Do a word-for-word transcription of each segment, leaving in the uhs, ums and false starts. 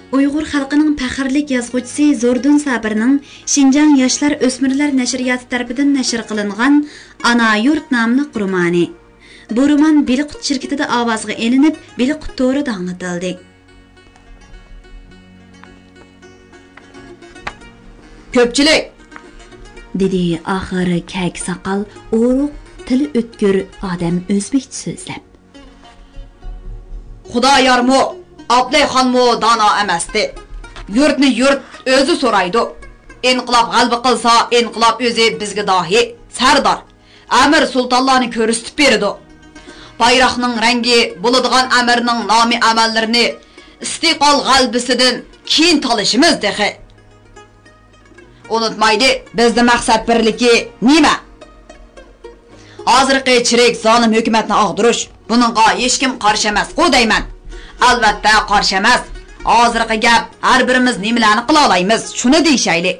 ئۇيغۇر خەلقىنىڭ پەخىرلىك يازغۇچىسى زوردۇن سابىرنىڭ شىنجاڭ ياشلار ئۆسمۈرلەر نەشرىياتى تەرىپىدىن نەشر قىلىنغان ئانا يۇرت ناملىق رومانى. بۇ رومان بېلىققۇت شىركىتىدە ئاۋازغا ئېلىنىپ، بېلىققۇت تورىدا ئاڭلىتىلدى. كۆپچىلىك! دېدى ئاخىر كەك ساقال، ئورۇق، تىلى ئۆتكۈر ئادەم ئۆزبېكچە سۆزلەپ. خۇدايارمۇ، ئابلەيخانمۇ دانا ئەمەستى. يۇرتنى يۇرت ئۆزى سورايدۇ. ئىنقىلاب غەلىبە قىلسا، ئىنقىلاب ئۆزى بىزگە داھىي، سەردار، ئەمىر سۇلتانلارنى كۆرسىتىپ بېرىدۇ. بايراقنىڭ رەڭگى بولىدىغان ئەمىرنىڭ نامى ئەمەللىرىنى ئىستىقلال غەلىبىسىدىن كېيىن تالىشىمىز تېخى. ئۇنتۇمايلى، بىزدە مەقسەت بىرلىكى نېمە؟ ھازىرقى چىرىك زالىم ھۆكۈمەتنى ئاغدۇرۇش، بۇنىڭغا ھېچكىم قارشى ئەمەسقۇ دەيمەن. ئەلۋەتتە قارشى ئەمەس. ھازىرقى گەپ، ھەر بىرىمىز نېمىلەرنى قىلالايمىز، شۇنى دېيىشەيلى.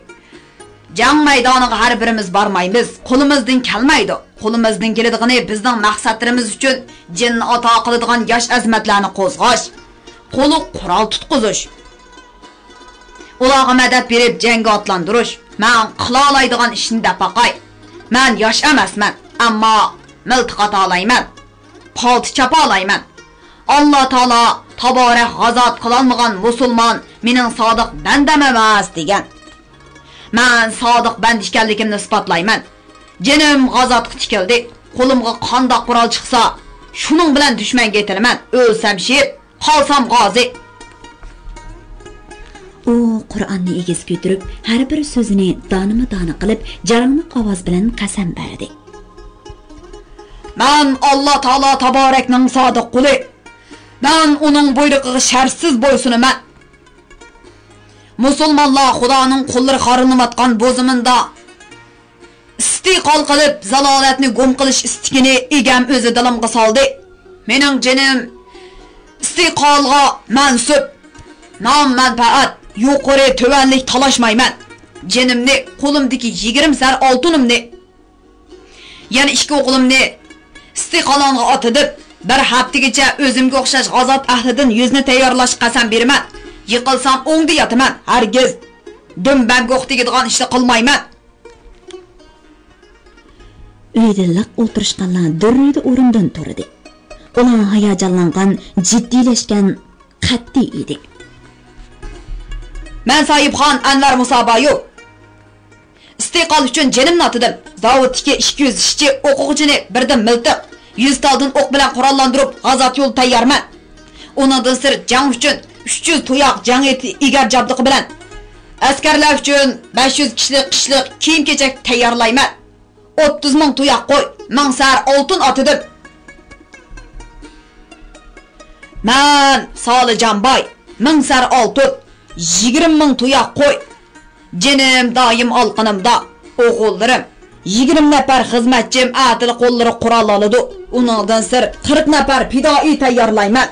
جەڭ مەيدانىغا ھەر بىرىمىز بارمايمىز، قولىمىزدىن كەلمەيدۇ. قولىمىزدىن كېلىدىغىنى بىزنىڭ مەقسەتلىرىمىز ئۈچۈن جېنىنى ئاتا قىلىدىغان ياش ئەزىمەتلەرنى قوزغاش، قولىغا قورال تۇتقۇزۇش. ئۇلارغا مەدەت بېرىپ جەڭگە ئاتلاندۇرۇش مەن قىلالايدىغان ئىشنى دەپ باقاي. مەن ياش ئەمەسمەن، ئەمما مىلتىق ئاتالايمەن، پالتا چاپالايمەن. ئاللا تائالا تابارەك غازات قىلالمىغان مۇسۇلمان مېنىڭ سادىق بەندەم ئەمەس دېگەن. مەن سادىق بەندە ئىكەنلىكىمنى ئىسپاتلايمەن. جېنىم غازاتقا تىكىلدى. قولۇمغا قانداق قورال چىقسا، شۇنىڭ بىلەن دۈشمەنگە ئېتىلىمەن. ئۆلسەم شېھىت، قالسام غازى. ئۇ قۇرئاننى ئېگىز كۆتۈرۈپ، ھەر بىر سۆزىنى دانىمۇ دانە قىلىپ، جاراڭلىق ئاۋاز بىلەن قەسەم بەردى. مەن ئاللا تائالا تابارەكنىڭ سادىق قۇلى. مەن ئۇنىڭ بۇيرۇقىغا شەرتسىز بويسۇنىمەن. مۇسۇلمانلار خۇدانىڭ قۇللىرى خارلىنىۋاتقان بۇ زېمىندا ئىستىقلال قىلىپ، زالالەتنى گۇم قىلىش ئىستىكىنى ئىگەم ئۆزى دىلىمغا سالدى. مېنىڭ جېنىم ئىستىقلالغا مەنسۇپ. نام-مەنپەئەت، يۇقىرى-تۆۋەنلىك تالاشمايمەن. جېنىمنى، قولۇمدىكى يىگىرمە سەر ئالتۇنۇمنى، يەنە ئىككى ئوغلۇمنى ئىستىقلالغا ئاتىدىپ، بىر ھەپتىگىچە ئۆزۈمگە ئوخشاش غازات ئەھلىدىن يۈزنى تەييارلاشقا قەسەم بېرىمەن. يىقىلسام ئوڭدا ياتىمەن، ھەرگىز دۈمبەمگە ئوق تېگىدىغان ئىشنى قىلمايمەن. ئۆيدە لىق ئولتۇرۇشقانلار دۈررىدە ئورنىدىن تۇردى. ئۇلار ھاياجانلانغان، جىددىيلەشكەن، قەتئىي ئىدى. مەن ساھىبخان ئەنۋەر مۇسابايېۋ. ئىستىقلال ئۈچۈن جېنىمنى ئاتىدىم. زاۋۇتتىكى ئىككى يۈز ئىشچى، ئوقۇغۇچىنى بىردىن مىلتىق، يۈز تالدىن ئوق بىلەن قوراللاندۇرۇپ، غازات يولى تەييارمەن. ئۇنىڭدىن سىرت، جەڭ ئۈچۈن ئۈچ يۈز تۇياق جەڭ ئېتى ئېگەر جابدۇقى بىلەن، ئەسكەرلەر ئۈچۈن بەش يۈز كىشىلىك قىشلىق كىيىم-كېچەك تەييارلايمەن. ئوتتۇز مىڭ تۇياق قوي، مىڭ سەر ئالتۇن ئاتىدىم. مەن سالىجان باي، مىڭ سەر ئالتۇن، يىگىرمە مىڭ تۇياق قوي. جېنىم دائىم ئالىقىنىمدا، ئوغۇللىرىم، يىگىرمە نەپەر خىزمەتچىم ئەتىلا قوللىرى قورال ئالىدۇ. ئۇنىڭدىن سىرت، قىرىق نەپەر پىدائىي تەييارلايمەن.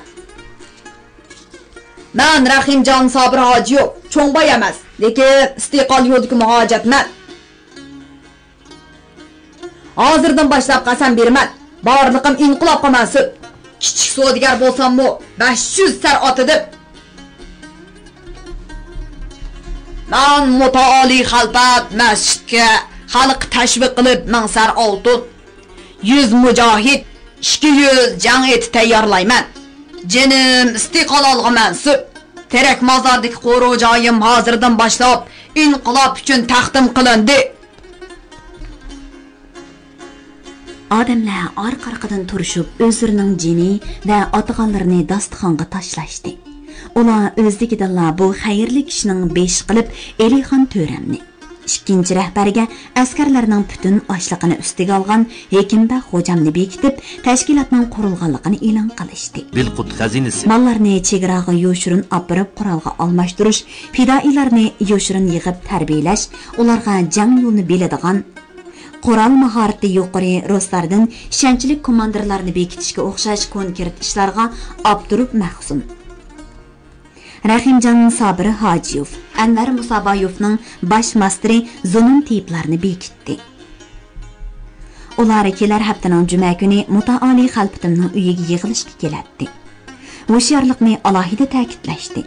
مەن رەھىمجان سابىر ھاجىيېۋ، چوڭ باي ئەمەس، لېكىن ئىستىقلال يولىدىكى مۇھاجىرەتمەن. ھازىردىن باشلاپ قەسەم بېرىمەن، بارلىقىم ئىنقىلابقا مەنسۇپ. كىچىك سودىگەر بولساممۇ، بەش يۈز سەر ئاتىدىم. مەن مۇتائالىي خەلپەت مەسچىتكە خەلققە تەشۋىق قىلىپ، مىڭ سەر ئالتۇن، يۈز مۇجاھىد، ئىككى يۈز جەڭ ئېتى تەييارلايمەن. جېنىم ئىستىقلالغا مەنسۇپ. تىرىك مازاردىكى قورۇ جايىم ھازىردىن باشلاپ ئىنقىلاب ئۈچۈن تەقدىم قىلىندى. ئادەملەر ئارقا-ئارقىدىن تۇرۇشۇپ، ئۆزلىرىنىڭ جېنى ۋە ئاتىغانلىرىنى داستىخانغا تاشلاشتى. ئۇلار ئۆزلۈكىدىنلا بۇ خەيرلىك ئىشنىڭ بېشى قىلىپ ئېلىخان تۆرەمنى، ئىككىنچى رەھبەرگە ئەسكەرلەرنىڭ پۈتۈن ئاشلىقىنى ئۈستىگە ئالغان ھېكىمبەگ خوجامنى بېكىتىپ، تەشكىلاتنىڭ قۇرۇلغانلىقىنى ئېلان قىلىشتى. بىلقۇت خەزىنىسى. ماللارنى چېگراغا يوشۇرۇن ئاپىرىپ قورالغا ئالماشتۇرۇش، پىدائىيلارنى يوشۇرۇن يىغىپ تەربىيەلەش، ئۇلارغا جەڭ يولىنى بىلىدىغان، قورال ماھارىتى يۇقىرى رۇسلاردىن ئىشەنچلىك كوماندىرلارنى بېكىتىشكە ئوخشاش كونكرېت ئىشلارغا ئاپتورۇپ مەخسۇم. رەھىمجان سابىر ھاجىيېۋ، ئەنۋەر مۇسابايېۋنىڭ باش ماستېرى زۇنۇن تېيىپلارنى بېكىتتى. ئۇلار كېلەر ھەپتىنىڭ جۈمە كۈنى مۇتائالىي خەلپىتىمنىڭ ئۆيىگە يىغىلىشقا كېلەتتى. ھوشيارلىقنى ئالاھىدە تەكىتلەشتى.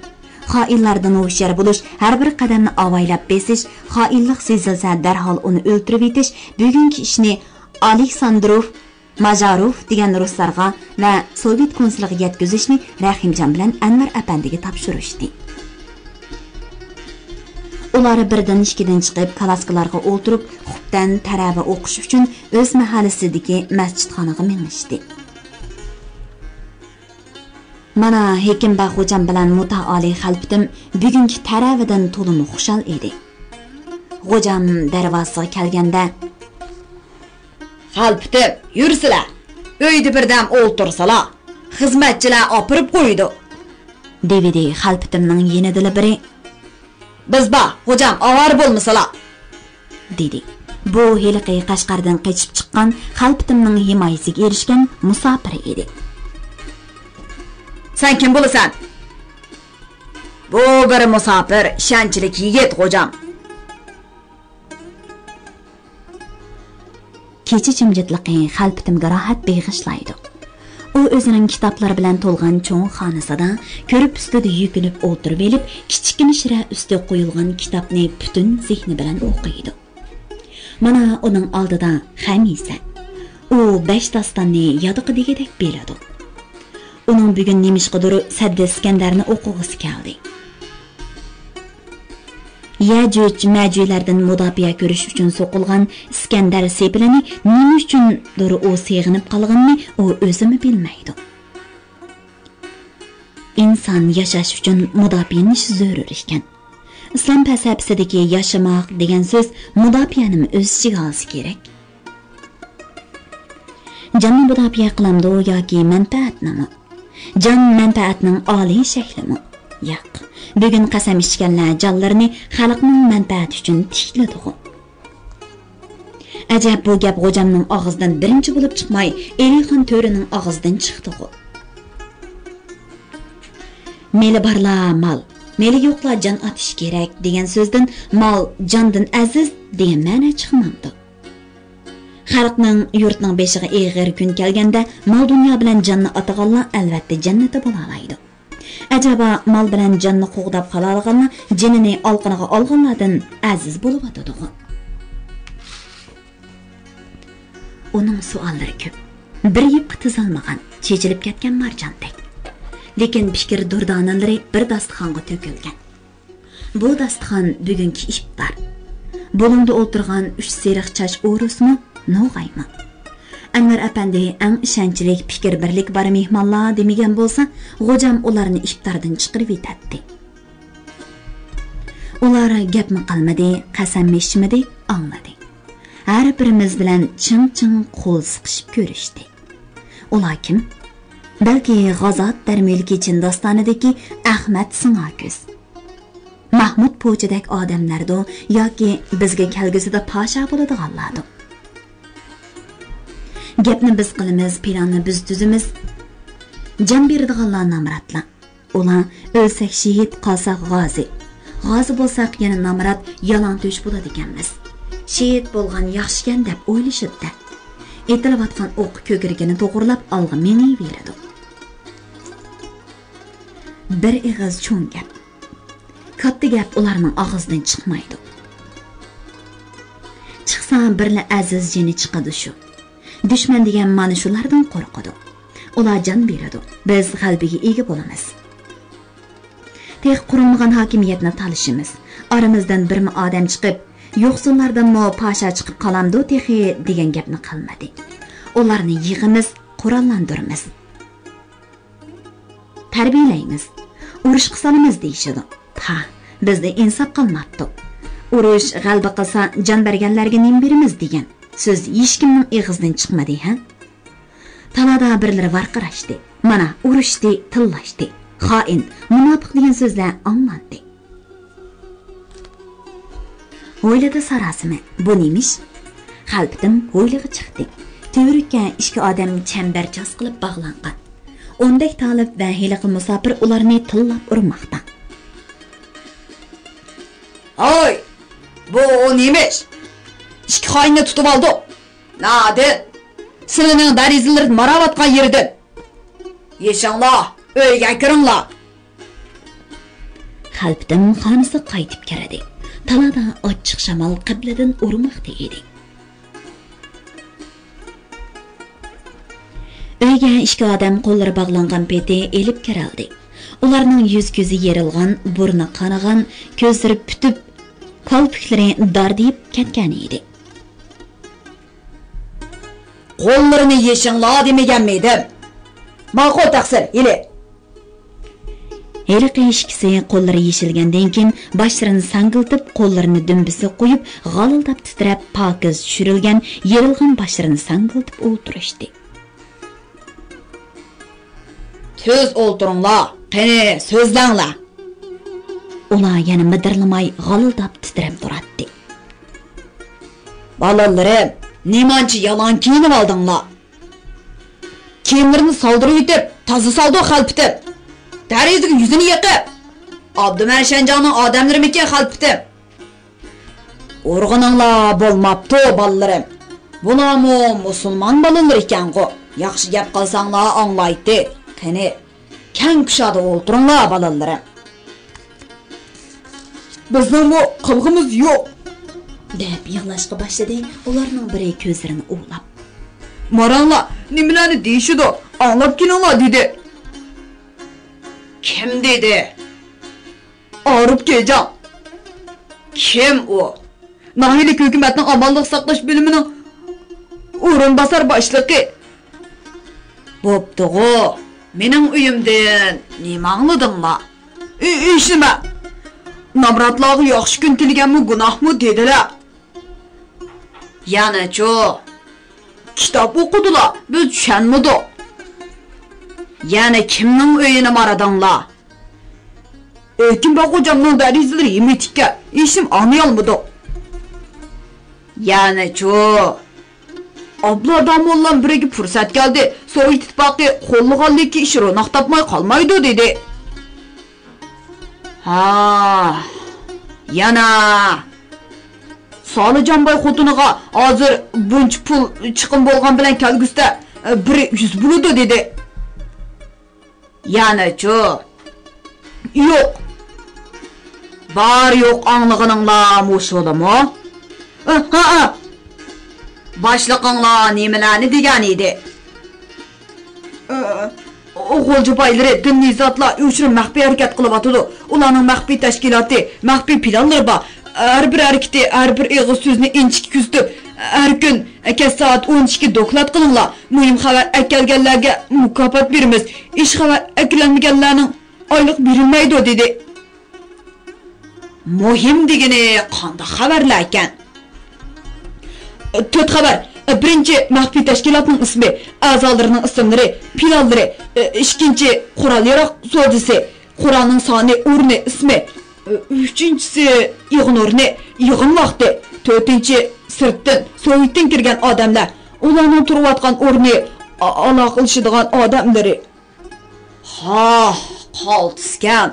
خائىنلاردىن ھوشيار بولۇش، ھەر بىر قەدەمنى ئاۋايلاپ بېسىش، خائىنلىق سېزىلسە دەرھال ئۇنى ئۆلتۈرۈۋېتىش، بۈگۈنكى ئىشنى ئالېكساندروف، ماژاروف دېگەن رۇسلارغا ۋە سوۋېت كونسۇلىغا يەتكۈزۈشنى رەھىمجان بىلەن ئەنۋەر ئەپەندىگە تاپشۇرۇشتى. ئۇلار بىردىن ئىككىدىن چىقىپ، كالاسكىلارغا ئولتۇرۇپ، خۇپتەن تەرەۋە ئوقۇش ئۈچۈن ئۆز مەھەللىسىدىكى مەسچىتخانىغا مېڭىشتى. مانا، ھېكىمبەگ خوجام بىلەن مۇتائالى خەلپىتىم بۈگۈنكى تەرەۋىدىن تولىمۇ خۇشال ئىدى. خوجام دەرۋازىسىغا كەلگەندە، خەلپىتىم، يۈرسىلە، ئۆيدە بىردەم ئولتۇرسىلا، خىزمەتچىلەر ئاپىرىپ قويىدۇ، دېۋىدى خەلپىتىمنىڭ يېنىدىلا بىرى. بىز بار، خوجام، ئاۋارە بولمىسىلا، دېدى. بۇ ھېلىقى قەشقەردىن قېچىپ چىققان خەلپىتىمنىڭ ھىمايىسىگە ئېرىشكەن مۇساپىر ئىدى. سەن كىم بولىسەن؟ بۇ بىر مۇساپىر، ئىشەنچلىك يىگىت، خوجام. كېچە جىمجىتلىقى خەلپىتىمگە راھەت بېغىشلايدۇ. ئۇ ئۆزىنىڭ كىتابلار بىلەن تولغان چوڭ خانىسىدا كۆرپە ئۈستىدە يۈكۈنۈپ ئولتۇرۇۋېلىپ، كىچىككىنە شىرە ئۈستىگە قويۇلغان كىتابنى پۈتۈن زېھنى بىلەن ئوقۇيدۇ. مانا ئۇنىڭ ئالدىدا خەمىسە. ئۇ بەش داستاننى يادىقى دېگۈدەك بىلىدۇ. ئۇنىڭ بۈگۈن نېمىشقىدۇر سەددى ئىسكەندەرنى ئوقۇغۇسى كەلدى. يەجۈج مەجۈجلەردىن مۇداپىئە كۆرۈش ئۈچۈن سوقۇلغان ئىسكەندەر سېپىلىنى نېمە ئۈچۈندۇر ئۇ سېغىنىپ قالغىنىنى ئۇ ئۆزىمۇ بىلمەيدۇ. ئىنسان ياشاش ئۈچۈن مۇداپىئەلىنىش زۆرۈر ئىكەن. ئىسلام پەلسەپىسىدىكى ياشىماق دېگەن سۆز مۇداپىئەنىمۇ ئۆز ئىچىگە ئالسا كېرەك. جاننى مۇداپىئە قىلامدۇ ياكى مەنپەئەتنىمۇ؟ جان مەنپەئەتنىڭ ئالىي شەكلىمۇ؟ ياق. بۈگۈن قەسەم ئىچكەنلەر جانلىرىنى خەلقنىڭ مەنپەئەتى ئۈچۈن تىكلىدىغۇ. ئەجەب، بۇ گەپ غوجامنىڭ ئاغزىدىن بىرىنچى بولۇپ چىقماي، ئېلىخان تۆرىنىڭ ئاغزىدىن چىقتىغۇ. مېلى بارلار مال، مېلى يوقلار جان ئاتىشى كېرەك دېگەن سۆزدىن مال جاندىن ئەزىز دېگەن مەنە چىقمامدۇ؟ خەلقنىڭ، يۇرتنىڭ بېشىغا ئېغىر كۈن كەلگەندە، مال-دۇنيا بىلەن جاننى ئاتىغانلار ئەلۋەتتە جەننەتتە بولالايدۇ. ئەجەبا، مال بىلەن جاننى قوغداپ قالالىغانلار جېنىنى ئالقىنىغا ئالغانلاردىن ئەزىز بولۇۋاتىدىغۇ؟ ئۇنىڭ سوئاللىرى كۆپ. بىر يىپقا تىزالمىغان، چېچىلىپ كەتكەن مارجاندەك. لېكىن پىكىر دۇردانىلىرى بىر داستىخانغا تۆكۈلگەن. بۇ داستىخان بۈگۈنكى ئىپتار. بۇلۇڭدا ئولتۇرغان ئۈچ سېرىق چاچ ئورۇسمۇ، نوغايمۇ؟ ئەنۋەر ئەپەندى ئەڭ ئىشەنچلىك، پىكىر بىرلىكى بار مېھمانلار دېمىگەن بولسا، غوجام ئۇلارنى ئىپتاردىن چىقىرىۋېتەتتى. ئۇلار گەپمۇ قىلمىدى، قەسەممۇ ئىچمىدى، ئاڭلىدى. ھەر بىرىمىز بىلەن چىڭ-چىڭ قول سىقىشىپ كۆرۈشتى. ئۇلار كىم؟ بەلكى غازات دەرمىيلىكى چىن داستانىدىكى ئەخمەت سىڭاكۆز، مەھمۇد پوچىدەك ئادەملەردۇ ياكى بىزگە كەلگۈسىدە پاشا بولىدىغانلاردۇ؟ گەپنى بىز قىلىمىز، پىلاننى بىز تۈزىمىز. جان بېرىدىغانلار نامراتلار. ئۇلار ئۆلسەك شېھىت، قالساق غازى. غازى بولساق يەنە نامرات، يالاڭتۆش بولىدىكەنمىز. شېھىت بولغان ياخشىكەن دەپ ئويلىشىدۇ-دە. ئېتىلىۋاتقان ئوق كۆكرىكىنى توغرىلاپ ئالغا مېڭىۋېرىدۇ. بىر ئېغىز چوڭ گەپ. كاتتا گەپ ئۇلارنىڭ ئاغزىدىن چىقمايدۇ. چىقسا بىرلا ئەزىز جېنى چىقىدۇ شۇ. دۈشمەن دېگەن مانا شۇلاردىن قورقىدۇ. ئۇلار جان بېرىدۇ، بىز غەلىبىگە ئىگە بولىمىز. تېخى قۇرۇلمىغان ھاكىمىيەتنى تالىشىمىز. ئارىمىزدىن بىرمۇ ئادەم چىقىپ، يوقسۇللاردىنمۇ پاشا چىقىپ قالامدۇ تېخى دېگەن گەپنى قىلمىدى. ئۇلارنى يىغىمىز، قوراللاندۇرىمىز. تەربىيەلەيمىز، ئۇرۇشقا سالىمىز دېيىشىدۇ. پاھ، بىزدە ئىنساپ قالماپتۇ. ئۇرۇش غەلىبە قىلسا، جان بەرگەنلەرگە نېمە بېرىمىز دېگەن سۆز ھېچكىمنىڭ ئېغىزىدىن چىقمىدى، ھە؟ تالادا بىرلىرى ۋارقىراشتى. مانا، ئۇرۇشتى، تىللاشتى. خائىن، مۇناپىق دېگەن سۆزلەر ئاڭلاندى. ھويلىدا ساراسىمە، بۇ نېمىش؟ خەلپىتىم ھويلىغا چىقتى. تۈۋرۈككە ئىككى ئادەم چەمبەرچاس قىلىپ باغلانغان. ئوندەك تالىپ ۋە ھېلىقى مۇساپىر ئۇلارنى تىللاپ ئۇرماقتا. ھاي، بۇ نېمىش؟ ئىككى خائىننى تۇتۇۋالدۇق. نادىن، سىلىنىڭ دەرىزىلىرىدىن ماراۋاتقان يېرىدىن. يېشىڭلار، ئۆيگە كىرىڭلار. خەلپىتىم خانىسىغا قايتىپ كىردى. تالادا ئاچچىق شامال قىبلىدىن ئۇرماقتا ئىدى. ئۆيگە ئىككى ئادەم قوللىرى باغلانغان پېتى ئېلىپ كىرىلدى. ئۇلارنىڭ يۈز-كۆزى يېرىلغان، بۇرنى قانىغان، كۆزلىرى پۈتۈپ، كالپۇكلىرى داردىيىپ كەتكەن ئىدى. قوللىرىنى يېشىڭلار دېمىگەنمىدىم؟ ماقۇل، تەقسىر، ھېلى. ھېلىقى ئىككىسى قوللىرى يېشىلگەندىن كېيىن، باشلىرىنى ساڭگىلىتىپ، قوللىرىنى دۈمبىسىگە قويۇپ، غالىلداپ تىترەپ، پاكىز چۈشۈرۈلگەن يېرىلغان باشلىرىنى ساڭگىلىتىپ ئولتۇرۇشتى. تۈز ئولتۇرۇڭلار، قېنى، سۆزلەڭلار. ئۇلار يەنە مىدىرلىماي، غالىلداپ تىترەپ تۇراتتى. بالىلىرىم، نېمانچە يالاڭ كىيىنىۋالدىڭلار؟ كىيىملىرىنى سالدۇرۇۋېتىپ، تازا سالدۇق خەلپىتىم. دەرىزىگە يۈزىنى يېقىپ، ئابدۇمەن شەنجاڭنىڭ ئادەملىرىمىكىن خەلپىتىم؟ ئۇرغىنىڭلار بولماپتۇ، بالىلىرىم. بۇلارمۇ مۇسۇلمان بالىلىرى ئىكەنغۇ. ياخشى گەپ قىلساڭلار ئاڭلايتتى. قېنى، كەڭ كۇشادە ئولتۇرۇڭلار، بالىلىرىم. بىزنىڭمۇ قىلغۇمىز يوق، دەپ يىغلاشقا باشلىدى ئۇلارنىڭ بىرى كۆزلىرىنى ئۇۋىلاپ. ماراڭلار نېمىلەرنى دېيىشىدۇ، ئاڭلاپ كېلىڭلار، دېدى. كىم دېدى؟ ئارۇپ كېجاڭ. كىم ئۇ؟ ناھىيەلىك ھۆكۈمەتنىڭ ئامانلىق ساقلاش بۆلۈمىنىڭ ئورۇنباسار باشلىقى. بوپتۇغۇ، مېنىڭ ئۆيۈمدىن نېمە ئاڭلىدىڭلار؟ ھېچنېمە. نامراتلارغا ياخشى كۈن تىلىگەنمۇ گۇناھمۇ دېدىلە. يەنىچۇ؟ كىتاب ئوقۇدىلا، بىز چۈشەنمىدۇق. يەنە كىمنىڭ ئۆيىنى مارىدىڭلار؟ ھېكىم باغ خوجامنىڭ دەرىزىلىرى ھىم ئېتىككەن، ھېچنېمە ئاڭلىيالمىدۇق. يەنىچۇ؟ ئابلا داموللام بىرىگە پۇرسەت كەلدى، سوۋېت ئىتتىپاقى قوللىغانلىكى ئىش روناق تاپماي قالمايدۇ، دېدى. ھا، يەنە سالىجانباي خوتۇنىغا ھازىر بۇنچە پۇل چىقىم بولغان بىلەن كەلگۈسىدە بىرى يۈز بولىدۇ، دېدى. يەنىچۇ؟ يوق. بار يوق ئاڭلىغىنىڭلار مۇشۇلىمۇ؟ ھا، ھا. باشلىقىڭلار نېمىلەرنى دېگەن ئىدى؟ غۇلجا بايلىرى، دىنىي زاتلار يوشۇرۇن مەخپىي ھەرىكەت قىلىۋاتىدۇ. ئۇلارنىڭ مەخپىي تەشكىلاتى، مەخپىي پىلانلىرى بار. ھەر بىر ھەرىكىتى، ھەر بىر ئېغىز سۆزىنى ئىنچىكە كۆزىتىپ، ھەر كۈن كەچ سائەت ئون ئىككى دوكلات قىلىڭلار. مۇھىم خەۋەر ئەكەلگەنلەرگە مۇكاپات بېرىمىز. ھېچ خەۋەر ئەكىلەلمىگەنلەرنىڭ ئايلىق بېرىلمەيدۇ، دېدى. مۇھىم دېگىنى قانداق خەۋەرلەركەن؟ تۆت خەۋەر. بىرىنچى، مەخپىي تەشكىلاتنىڭ ئىسمى، ئەزالىرىنىڭ ئىسىملىرى، پىلانلىرى. ئىككىنچى، قورال-ياراغ سودىسى، قورالنىڭ سانى، ئورنى، ئىسمى. ئۈچىنچىسى، يىغىن ئورنى، يىغىن ۋاقتى. تۆتىنچى، سىرتتىن، سوۋېتتىن كىرگەن ئادەملەر، ئۇلارنىڭ تۇرۇۋاتقان ئورنى، ئا-، ئالاقىلىشىدىغان ئادەملىرى. ھاھ، قالتىسكەن.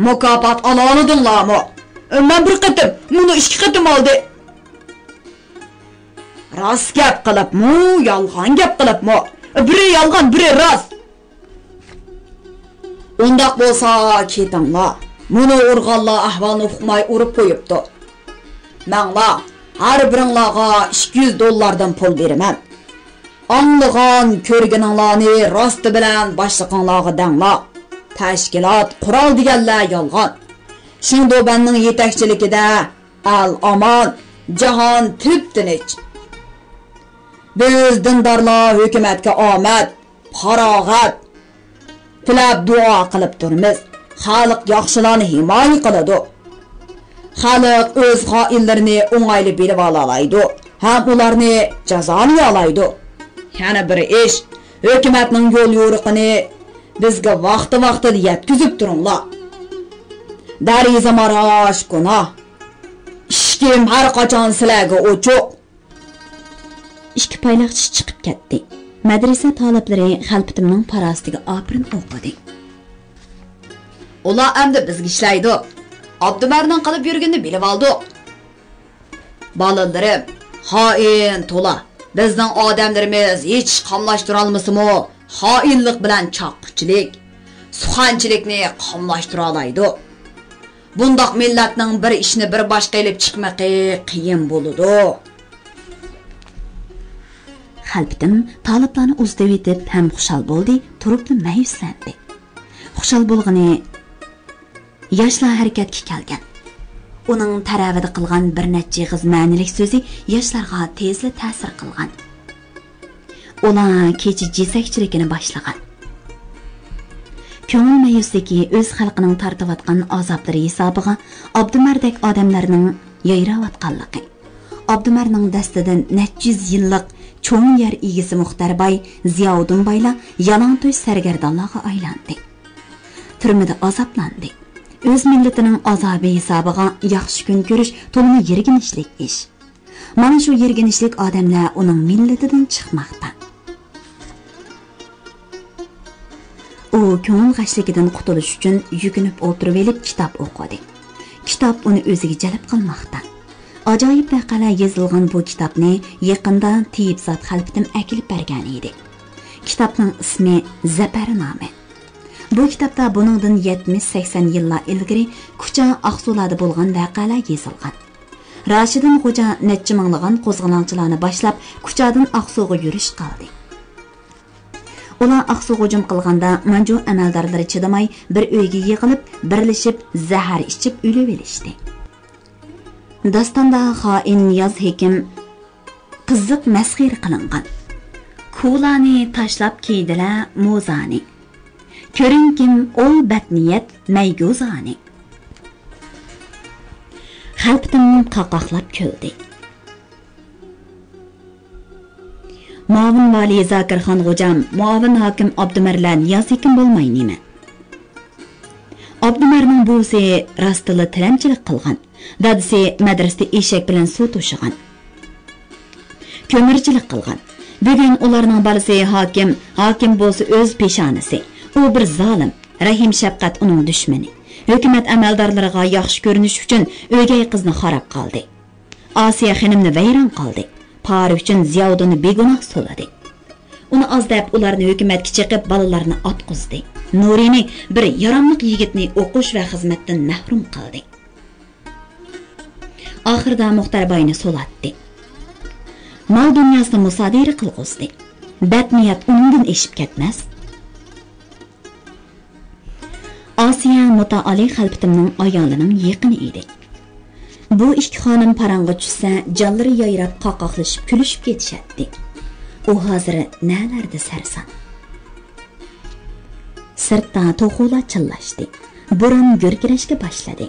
مۇكاپات ئالالىدىڭلارمۇ؟ مەن بىر قېتىم، مۇنۇ ئىككى قېتىم ئالدى. راست گەپ قىلىپمۇ، يالغان گەپ قىلىپمۇ؟ بىرى يالغان، بىرى راست. ئۇنداق بولسا كېتىڭلار. مۇنۇ ئۇرغانلار ئەھۋالنى ئۇقماي ئۇرۇپ قويۇپتۇ. ماڭلا، ھەر بىرىڭلارغا ئىككى يۈز دوللاردىن پۇل بېرىمەن. ئاڭلىغان، كۆرگىنىڭلارنى راستى بىلەن باشلىقىڭلارغا دەڭلار. تەشكىلات، قورال دېگەنلەر يالغان. شېڭدۇبەننىڭ يېتەكچىلىكىدە ئەل ئامان، جاھان تىپتىنچ. بىز دىندارلار ھۆكۈمەتكە ئامەت، پاراغەت تىلەپ دۇئا قىلىپ تۇرىمىز. خەلق ياخشىلارنى ھىمايە قىلىدۇ. خەلق ئۆز خائىنلىرىنى ئوڭايلا بىلىۋالالايدۇ ھەم ئۇلارنى جازالىيالايدۇ. يەنە بىر ئىش، ھۆكۈمەتنىڭ يول يورۇقىنى بىزگە ۋاقتى-ۋاقتىدا يەتكۈزۈپ تۇرۇڭلار. دەرىزە ماراش گۇناھ. ئىشىكىم ھەر قاچان سىلەرگە ئوچۇق. ئىككى پايلاقچى چىقىپ كەتتى. مەدرىسە تالىپلىرى خەلپىتىمنىڭ پاراسىتىگە ئاپىرىن ئوقۇدى. ئۇلار ئەمدى بىزگە ئىشلەيدۇ. ئابدۇمەرنىڭ قىلىپ يۈرگىنىنى بىلىۋالدۇق. بالىلىرىم، خائىن تولا. بىزنىڭ ئادەملىرىمىز ھېچ ئىش قاملاشتۇرالمىسىمۇ، خائىنلىق بىلەن چاققۇچىلىك، سۇخەنچىلىكنى قاملاشتۇرالايدۇ. بۇنداق مىللەتنىڭ بىر ئىشنى بىر باشقا ئېلىپ چىقمىقى قىيىن بولىدۇ. خەلپىتىم تالىپلارنى ئۇزىتىۋېتىپ ھەم خۇشال بولدى، تۇرۇپلا مەيۈسلەندى. خۇشال بولغىنى ياشلار ھەرىكەتكە كەلگەن. ئۇنىڭ تەرەۋىدە قىلغان بىر نەچچە ئېغىز مەنىلىك سۆزى ياشلارغا تېزلا تەسىر قىلغان. ئۇلار كېچە جېسەكچىلىكىنى باشلىغان. كۆڭۈل مەيۈسلۈكى ئۆز خەلقىنىڭ تارتىۋاتقان ئازابلىرى ھېسابىغا ئابدۇمەردەك ئادەملەرنىڭ يايراۋاتقانلىقى. ئابدۇمەرنىڭ دەستىدىن نەچچە يۈز يىللىق چوڭ يەر ئىگىسى مۇختەر باي، زىياۋۇدۇن بايلار يالاڭتۆش سەرگەردانلارغا ئايلاندى. تۈرمىدە ئازابلاندى. ئۆز مىللىتىنىڭ ئازابى ھېسابىغا ياخشى كۈن كۆرۈش تولىمۇ يىرگىنچلىك ئىش. مانا شۇ يىرگىنچلىك ئادەملەر ئۇنىڭ مىللىتىدىن چىقماقتا. ئۇ كۆڭۈل غەشلىكىدىن قۇتۇلۇش ئۈچۈن يۈكۈنۈپ ئولتۇرۇۋېلىپ كىتاب ئوقۇدى. كىتاب ئۇنى ئۆزىگە جەلپ قىلماقتا. ئاجايىپ ۋەقەلەر يېزىلغان بۇ كىتابنى يېقىندا تېيىپزات خەلپىتىم ئەكېلىپ بەرگەن ئىدى. كىتابنىڭ ئىسمى زەپەرنامە. بۇ كىتابتا بۇنىڭدىن يەتمىش، سەكسەن يىللار ئىلگىرى كۇچا، ئاقسۇلاردا بولغان ۋەقەلەر يېزىلغان. راشىدىن خوجا نەچچە مىڭلىغان قوزغىلاڭچىلارنى باشلاپ، كۇچادىن ئاقسۇغا يۈرۈش قىلدى. ئۇلار ئاقسۇغا ھۇجۇم قىلغاندا، مانجۇ ئەمەلدارلىرى چىدىماي، بىر ئۆيگە يىغىلىپ، بىرلىشىپ زەھەر ئىچىپ ئۆلۈۋېلىشتى. داستاندا خائىن نىياز ھېكىم قىزىق مەسخىرە قىلىنغان. كۇلانى تاشلاپ كىيدىلە موزانى. كۆرۈڭكىم ئول بەتنىيەت مەيگۇزانى. خەلپىتىم قاقاقلاپ كۈلدى. مۇئاۋىن ۋالىي زاكىرخان غوجام، مۇئاۋىن ھاكىم ئابدۇمەرلەر نىياز ھېكىم بولماي نېمە؟ ئابدۇمەرنىڭ بوۋىسى راستتىنلا تىلەمچىلىك قىلغان. دادىسى مەدرىسىدە ئېشەك بىلەن سۇ توشۇغان. كۆمۈرچىلىك قىلغان. بۈگۈن ئۇلارنىڭ بالىسى ھاكىم، ھاكىم بولسا ئۆز پېشانىسى. ئۇ بىر زالىم. رەھىم-شەپقەت ئۇنىڭ دۈشمىنى. ھۆكۈمەت ئەمەلدارلىرىغا ياخشى كۆرۈنۈش ئۈچۈن ئۆگەي قىزنى خاراب قىلدى. ئاسىيە خېنىمنى ۋەيران قىلدى. پارا ئۈچۈن زىياۋۇدۇننى بىگۇناھ سولىدى. ئۇنى ئاز دەپ، ئۇلارنى ھۆكۈمەتكە چېقىپ، بالىلارنى ئاتقۇزدى. نۇرىنى، بىر ياراملىق يىگىتنى ئوقۇش ۋە خىزمەتتىن مەھرۇم قىلدى. ئاخىرىدا مۇختەر باينى سولاتتى. مال دۇنياسىنى مۇسادىرە قىلغۇزدى. بەتنىيەت ئۇنىڭدىن ئېشىپ كەتمەس. ئاسىيە مۇتائالى خەلپىتىمنىڭ ئايالىنىڭ يېقىنى ئىدى. بۇ ئىككى خانىم پاراڭغا چۈشسە، جانلىرى يايراپ، قاقاقلىشىپ، كۈلۈشۈپ كېتىشەتتى. ئۇ ھازىر نەلەردە سەرسان؟ سىرتتا توخۇلار چىللاشتى. بوران گۈركىرەشكە باشلىدى.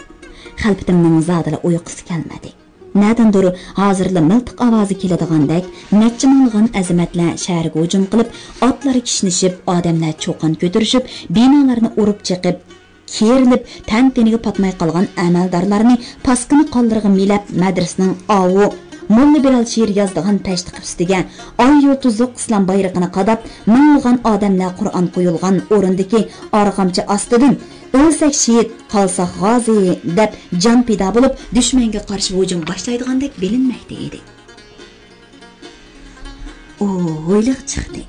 خەلپىتىمنىڭ زادىلا ئۇيقۇسى كەلمىدى. نەدىندۇر ھازىرلا مىلتىق ئاۋازى كېلىدىغاندەك، نەچچە مىڭلىغان ئەزىمەتلەر شەھەرگە ھۇجۇم قىلىپ، ئاتلار كىشنىشىپ، ئادەملەر چۇقان كۆتۈرۈشۈپ، بىنالارنى ئۇرۇپ چېقىپ، كېرىلىپ، تەن-تېنىگە پاتماي قالغان ئەمەلدارلارنى پاسكىنا قانلىرىغا مىلەپ، مەدرىسىنىڭ ئاۋۇ، موللا بىلال شېئىر يازىدىغان تەشتىقى ئۈستىگە ئاي يۇلتۇزلۇق ئىسلام بايرىقىنى قاداپ، مىڭلىغان ئادەملەر قۇرئان قويۇلغان ئورۇندىكى ئارغامچا ئاستىدىن، ئۆلسەك شېھىت، قالساق غازى دەپ جان پىدا بولۇپ، دۈشمەنگە قارشى ھۇجۇم باشلايدىغاندەك بىلىنمەكتە ئىدى. ئۇ ھويلىغا چىقتى.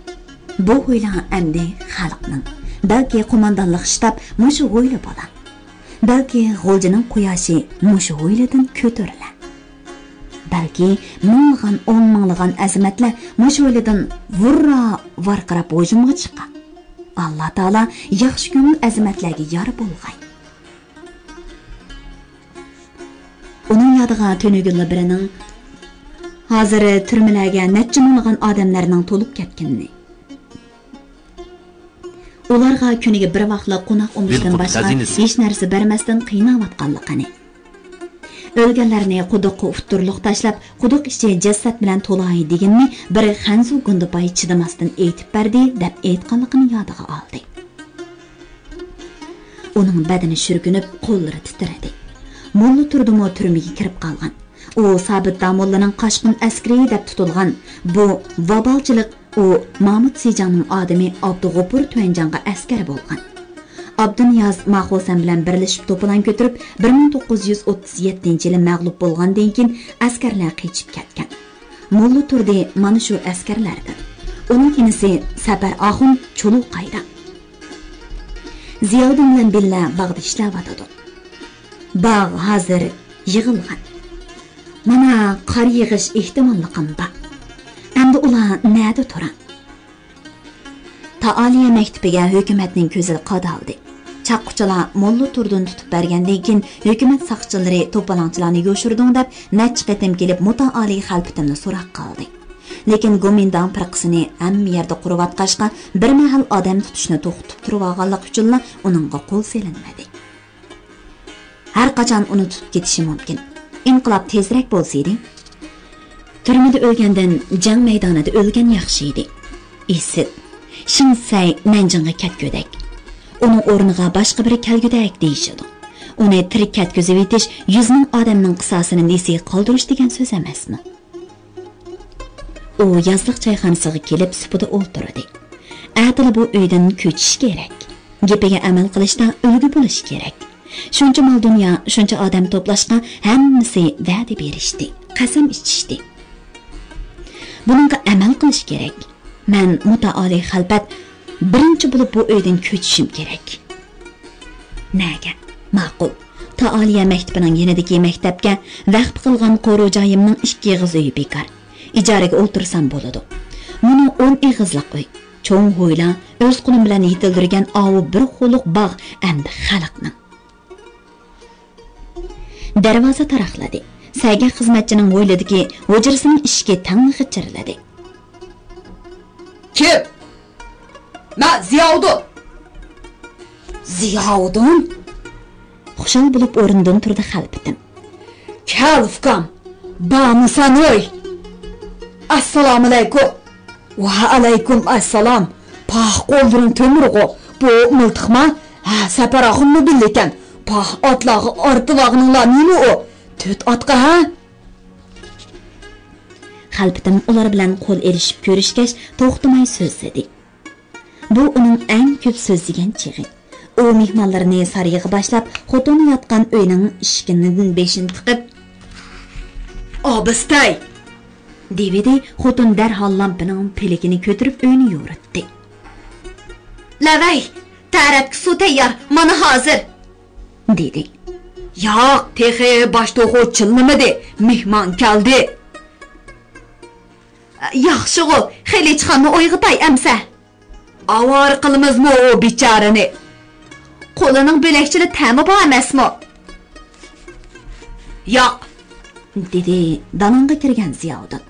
بۇ ھويلا ئەمدى خەلقنىڭ. بەلكى قوماندانلىق شتاب مۇشۇ ھويلا بولا. بەلكى غۇلجىنىڭ قۇياشى مۇشۇ ھويلىدىن كۆتۈرۈلە. بەلكى مىڭلىغان، ئون مىڭلىغان ئەزىمەتلەر مۇشۇ ھويلىدىن ۋۇررا ۋارقىراپ ھۇجۇمغا چىققان. ئاللا تائالا ياخشى كۆڭۈل ئەزىمەتلەرگە يار بولغاي. ئۇنىڭ يادىغا تۈنۈگۈنلا بىرىنىڭ ھازىر تۈرمىلەرگە نەچچە مىڭلىغان ئادەملەرنىڭ تولۇپ كەتكىنىنى، ئۇلارغا كۈنىگە بىر ۋاقلىق قوناق ئومۇشتىن باشقا ھېچ نەرسە بەرمەستىن قىيناۋاتقانلىقىنى، ئۆلگەنلەرنى قۇدۇققا ئۇتتۇرۇلۇق تاشلاپ، قۇدۇق ئىچى جەسەت بىلەن تولاي دېگىنىنى بىر خەنزۇ گۇندىپاي چىدىماستىن ئېيتىپ بەردى، دەپ ئېيتقانلىقىنى يادىغا ئالدى. ئۇنىڭ بەدىنى شۈركۈنۈپ، قوللىرى تىترىدى. موللا تۇردىمۇ تۈرمىگە كىرىپ قالغان. ئۇ سابىت داموللىنىڭ قاچقۇن ئەسكىرى دەپ تۇتۇلغان. بۇ ۋابالچىلىق، ئۇ مامۇت سىجاڭنىڭ ئادىمى ئابدۇغوپۇر تۆۋەنجانغا ئەسكەر بولغان. ئابدۇنىياز ماخۇسەن بىلەن بىرلىشىپ توپىلاڭ كۆتۈرۈپ، بىر مىڭ توققۇز يۈز ئوتتۇز يەتتىنچى يىلى مەغلۇپ بولغاندىن كېيىن ئەسكەرلەر قېچىپ كەتكەن. موللا تۇردى مانا شۇ ئەسكەرلەردىن. ئۇنىڭ ئىنىسى سەپەر ئاخۇن چۇلۇقايدا. زىياۋۇدۇن بىلەن بىللە باغدا ئىشلەۋاتىدۇ. باغ ھازىر يىغىلغان. مانا، قار يېغىش ئېھتىماللىقىمۇ بار. ئەمدى ئۇلار نەدە تۇرا؟ تائالىيە مەكتىپىگە ھۆكۈمەتنىڭ كۆزى قادالدى. چاققۇچىلار موللا تۇردىنى تۇتۇپ بەرگەندىن كېيىن، ھۆكۈمەت ساقچىلىرى توپىلاڭچىلارنى يوشۇردۇڭ دەپ، نەچچە قېتىم كېلىپ مۇتائالىي خەلپىتىمنى سوراق قىلدى. لېكىن گومىنداڭ پىرقىسىنى ھەممە يەردە قۇرۇۋاتقاچقا، بىر مەھەل ئادەم تۇتۇشنى توختىتىپ تۇرۇۋالغانلىقى ئۈچۈنلا ئۇنىڭغا قول سېلىنمىدى. ھەر قاچان ئۇنى تۇتۇپ كېتىشى مۇمكىن. ئىنقىلاب تېزرەك بولسىدى. تۈرمىدە ئۆلگەندىن جەڭ مەيدانىدا ئۆلگەن ياخشى ئىدى. ئىسىت، شىنسەي نەنجىڭغا كەتكۈدەك. ئۇنىڭ ئورنىغا باشقا بىرى كەلگۈدەك دېيىشىدۇ. ئۇنى تىرىك كەتكۈزۈۋېتىش يۈز مىڭ ئادەمنىڭ قىساسىنى نېسى قالدۇرۇش دېگەن سۆز ئەمەسمۇ؟ ئۇ يازلىق چايخانىسىغا كېلىپ سۇپىدا ئولتۇردى. ئەتىلا بۇ ئۆيدىن كۆچۈش كېرەك. گېپىگە ئەمەل قىلىشتا ئۈلگە بولۇش كېرەك. شۇنچە مال-دۇنيا، شۇنچە ئادەم توپلاشقا ھەممىسى ۋەدە بېرىشتى، قەسەم ئىچىشتى. بۇنىڭغا ئەمەل قىلىش كېرەك. مەن مۇتائالىي خەلپەت بىرىنچى بولۇپ بۇ ئۆيدىن كۆچۈشۈم كېرەك. نەگە؟ ماقۇل. تائالىيە مەكتىپىنىڭ يېنىدىكى مەكتەپكە ۋەخپە قىلغان قورۇ جايىمنىڭ ئىككى ئېغىز ئۆيى بىكار. ئىجارىگە ئولتۇرسام بولىدۇ. مۇنۇ ئون ئېغىزلىق ئۆي. چوڭ ھويلا، ئۆز قولۇم بىلەن يېتىلدۈرگەن ئاۋۇ بىر خولۇق باغ ئەمدى خەلقنىڭ. دەرۋازا تاراقلىدى. سەگەك خىزمەتچىنىڭ ھويلىدىكى ھۇجرىسىنىڭ ئىشىكى تەڭلا غىچىرلىدى. كىم؟ مەن زىياۋۇدۇن. زىياۋۇدۇن؟ خۇشال بولۇپ ئورنىدىن تۇردى خەلپىتىم. كەل، ئۇكام، بارمۇسەن ھوي؟ ئەسسالامۇئەلەيكۇم. ۋەئەلەيكۇم ئەسسالام. پاھ، قوللىرىڭ تۆمۈرغۇ. بۇ مىلتىقما؟ ھە، سەپەر ئاخۇنمۇ بىللىكەن. پاھ، ئاتلارغا ئارتىۋالغىنىڭلار نېمە ئۇ؟ تۆت ئاتقا، ھە؟ خەلپىتىم ئۇلار بىلەن قول ئېلىشىپ كۆرۈشكەچ، توختىماي سۆزلىدى. بۇ ئۇنىڭ ئەڭ كۆپ سۆزلىگەن چېغى. ئۇ مېھمانلىرىنى سارىيىغا باشلاپ، خوتۇنى ياتقان ئۆينىڭ ئىشىكىنىڭ بېشىنى تىقىپ، «ئابىستەي!» دېۋىدى. خوتۇن دەرھال لامپىنىڭ پىلىكىنى كۆتۈرۈپ ئۆينى يورۇتتى. «لەۋەي، تەرەتكە سۇ تەييار، مانا ھازىر!» دېدى. «ياق، تېخى باش توخۇ چىللىمىدى، مېھمان كەلدى.» «ياخشىغۇ، خېلىچخاننى ئويغىتاي ئەمسە.» «ئاۋارە قىلىمىزمۇ ئۇ بىچارىنى؟» «قولىنىڭ بۆلەكچىلا تەمى بار ئەمەسمۇ؟» «ياق.» دېدى دالانغا كىرگەن زىياۋۇدۇن.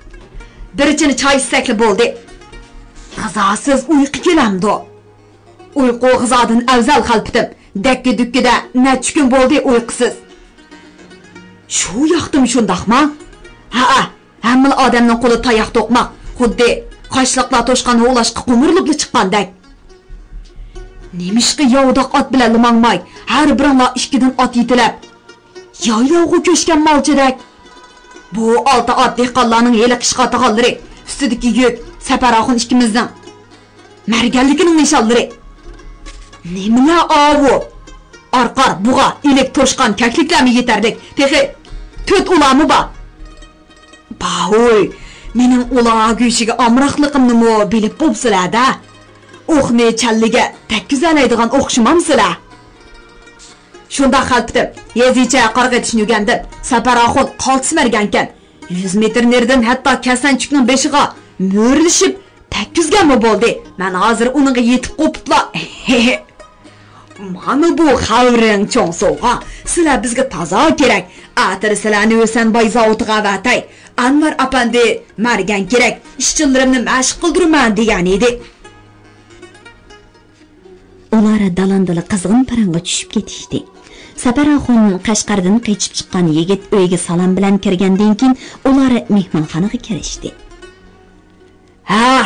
«بىر چىنە چاي ئىچسەكلا بولدى.» «غىزاسىز ئۇيقۇ كېلەمدۇ؟» «ئۇيقۇ غىزادىن ئەۋزەل، خەلپىتىم. دەككە-دۈككىدە نەچچە كۈن بولدى ئۇيقۇسىز.» «شۇ ياقتىمۇ شۇنداقما؟» «ھەئە، ھەممىلا ئادەمنىڭ قولىدا تاياق توقماق، خۇددى قاشلىقلار توشقان ھۇۋلاشقا قومۇرۇلۇپلا چىققاندەك.» «نېمىشقا ياۋىداق ئات بىلەنلا ماڭماي، ھەر بىرىڭلار ئىككىدىن ئات يېتىلەپ، يايلاۋغا كۆچكەن مالچىدەك؟ بۇ ئالتە ئات دېھقانلارنىڭ ھېلىقى ئىشقا ئاتىغانلىرى، ئۈستىدىكى يۈك سەپەر ئاخۇن ئىككىمىزنىڭ مەرگەنلىكىنىڭ نىشانلىرى.» «نېمىلەر ئاۋۇ؟ ئارقار، بۇغا، ئىلىك، توشقان، كەكلىكلەرمۇ يېتەرلىك. تېخى تۆت ئۇلارمۇ بار.» «باھوي، مېنىڭ ئۇلار گۆشىگە ئامراقلىقىمنىمۇ بىلىپ بوپسىلەر-دە. ئوقنى چەللىگە تەگكۈزەلەيدىغان ئوخشىمامسىلەر؟» «شۇنداق، خەلپىتىم، يېزىچە قارىغا ئېتىشنى ئۆگەندىم. سەپەر ئاخۇن قالتىس مەرگەنكەن. يۈز مېتىر نېرىدىن ھەتتا كەسەنچۈكنىڭ بېشىغا مۆرىلىشىپ تەگكۈزگەنمۇ بولدى. مەن ھازىر ئۇنىڭغا يېتىپ قوپۇپلا.» «مانا بۇ خەۋىرىڭ چوڭ سوۋغا. سىلەر بىزگە تازا كېرەك. ئەتىلا سىلەرنى ھۈسەنباي زاۋۇتىغا ئەۋەتەي. ئەنۋەر ئەپەندى، مەرگەن كېرەك، ئىشچىلىرىمنى مەشىق قىلدۇرىمەن دېگەن ئىدى.» ئۇلار دالاندىلا قىزغىن پاراڭغا چۈشۈپ كېتىشتى. سەپەر ئاخۇن قەشقەردىن قېچىپ چىققان يىگىت ئۆيگە سالام بىلەن كىرگەندىن كېيىن، ئۇلار مېھمانخانىغا كىرىشتى. «ھە،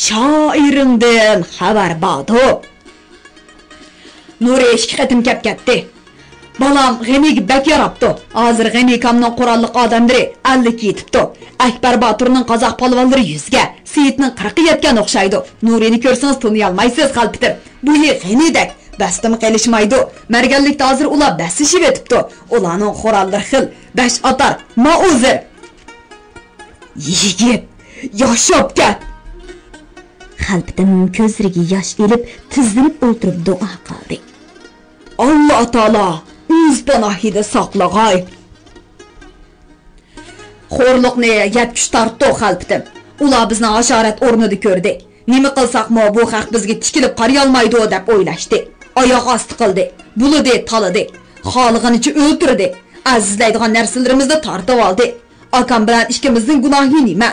شائىرىڭدىن خەۋەر باردۇ؟» «نۇرى ئىككى قېتىم كەپ كەتتى. بالام غېنىگە بەك ياراپتۇ. ھازىر غېنىكامنىڭ قوراللىق ئادەملىرى ئەللىككە يېتىپتۇ. ئەكبەر باتۇرنىڭ قازاق پالۋانلىرى يۈزگە، سېيىتنىڭ قىرىققا يەتكەن ئوخشايدۇ. نۇرىنى كۆرسىڭىز تونۇيالمايسىز، خەلپىتىم. بويى غېنىدەك، بەستىمۇ قېلىشمايدۇ. مەرگەنلىكتە ھازىر ئۇلار بەسلىشىۋېتىپتۇ. ئۇلارنىڭ قوراللىرى خىل، بەش ئاتار، مائۇزېر.» «يىگىت، ياشاپ كەت!» خەلپىتىم كۆزلىرىگە ياش ئېلىپ، تىزلىنىپ ئولتۇرۇپ دۇئا قىلدى. «ئاللا تائالا ئۆز پاناھىدا ساقلىغاي. خورلۇقنى يەتكۈچ تارتتۇق، خەلپىتىم. ئۇلار بىزنى ھاشارەت ئورنىدا كۆردى. نېمە قىلساقمۇ بۇ خەق بىزگە تىكىلىپ قارىيالمايدۇ دەپ ئويلاشتى. ئاياغ ئاستى قىلدى. بۇلىدى، تالىدى. خالىغىنىچە ئۆلتۈردى. ئەزىزلەيدىغان نەرسىلىرىمىزنى تارتىۋالدى. ئاكام بىلەن ئىككىمىزنىڭ گۇناھى نېمە؟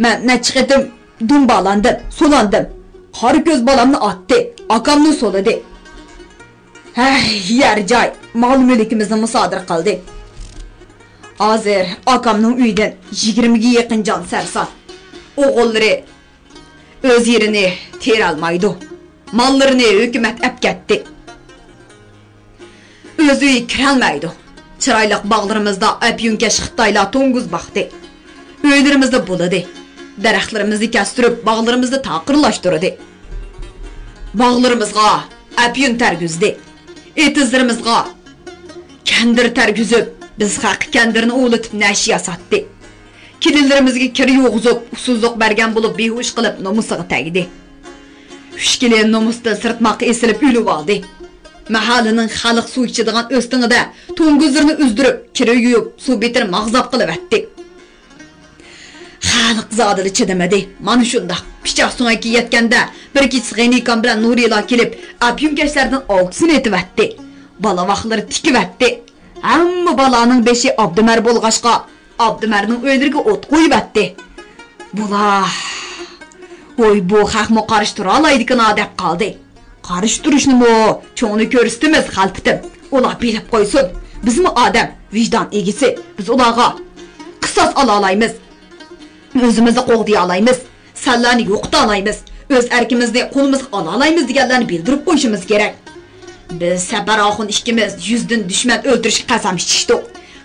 مەن نەچچە قېتىم دۇمبالاندىم، سولاندىم. قارا كۆز بالامنى ئاتتى، ئاكامنى سولىدى. ھەي، يەر جاي، مال مۈلكىمىزنى مۇسادىرە قىلدى. ھازىر ئاكامنىڭ ئۆيىدىن يىگىرمىگە يېقىن جان سەرسان. ئوغۇللىرى ئۆز يېرىنى تېرەلمەيدۇ. ماللىرىنى ھۆكۈمەت ئەپ كەتتى. ئۆز ئۆيىگە كىرەلمەيدۇ. چىرايلىق باغلىرىمىزدا ئەپيۈنكەش خىتايلار توڭگۇز باقتى. ئۆيلىرىمىزنى بۇلىدى. دەرەخلىرىمىزنى كەستۈرۈپ، باغلىرىمىزنى تاقىرلاشتۇردى. باغلىرىمىزغا ئەپيۈن تەرگۈزدى. ئېتىزلىرىمىزغا كەندىر تەرگۈزۈپ، بىز خەققە كەندىرنى ئۇۋىلىتىپ نەشە ياساتتى. كېلىنلىرىمىزگە كىر يۇغۇزۇپ، ئۇسسۇزلۇق بەرگەن بولۇپ، بىھۇش قىلىپ، نومۇسىغا تەگدى. ئۈچ كېلىن نومۇستىن سىرتماققا ئېسىلىپ ئۆلۈۋالدى. مەھەللىنىڭ خەلق سۇ ئىچىدىغان ئۆستىڭىدە توڭگۇزلىرىنى ئۈزدۈرۈپ، كىر يۇيۇپ، سۇ بېتىنى ماغزاپ قىلىۋەتتى. خەلق زادىلا چىدىمىدى. مانا شۇنداق پىچاق سۆڭەككە يەتكەندە، بىر كېچىسى غېنىكام بىلەن نۇرىلا كېلىپ، ئەپيۈنكەشلەردىن ئالتىسىنى ئېتىۋەتتى. بالا-ۋاقلىرى تىكىۋەتتى. ھەممە بالانىڭ بېشى ئابدۇمەر بولغاچقا، ئابدۇمەرنىڭ ئۆيلىرىگە ئوت قويۇۋەتتى. بۇلار، ۋوي، بۇ خەقمۇ قارشى تۇرالايدىكىنا دەپ قالدى. قارشى تۇرۇشنىمۇ چوڭنى كۆرسىتىمىز، خەلپىتىم. ئۇلار بىلىپ قويسۇن، بىزمۇ ئادەم، ۋىجدان ئىگىسى. بىز ئۇلارغا قىساس ئالالايمىز. ئۆزىمىزنى قوغدىيالايمىز. سەنلەرنى يوقىتالايمىز. ئۆز ئەركىمىزنى قولىمىزغا ئالالايمىز دېگەنلەرنى بىلدۈرۈپ قويۇشىمىز كېرەك. بىز سەپەر ئاخۇن ئىككىمىز يۈزدىن دۈشمەن ئۆلتۈرۈشكە قەسەم ئىچىشتۇق.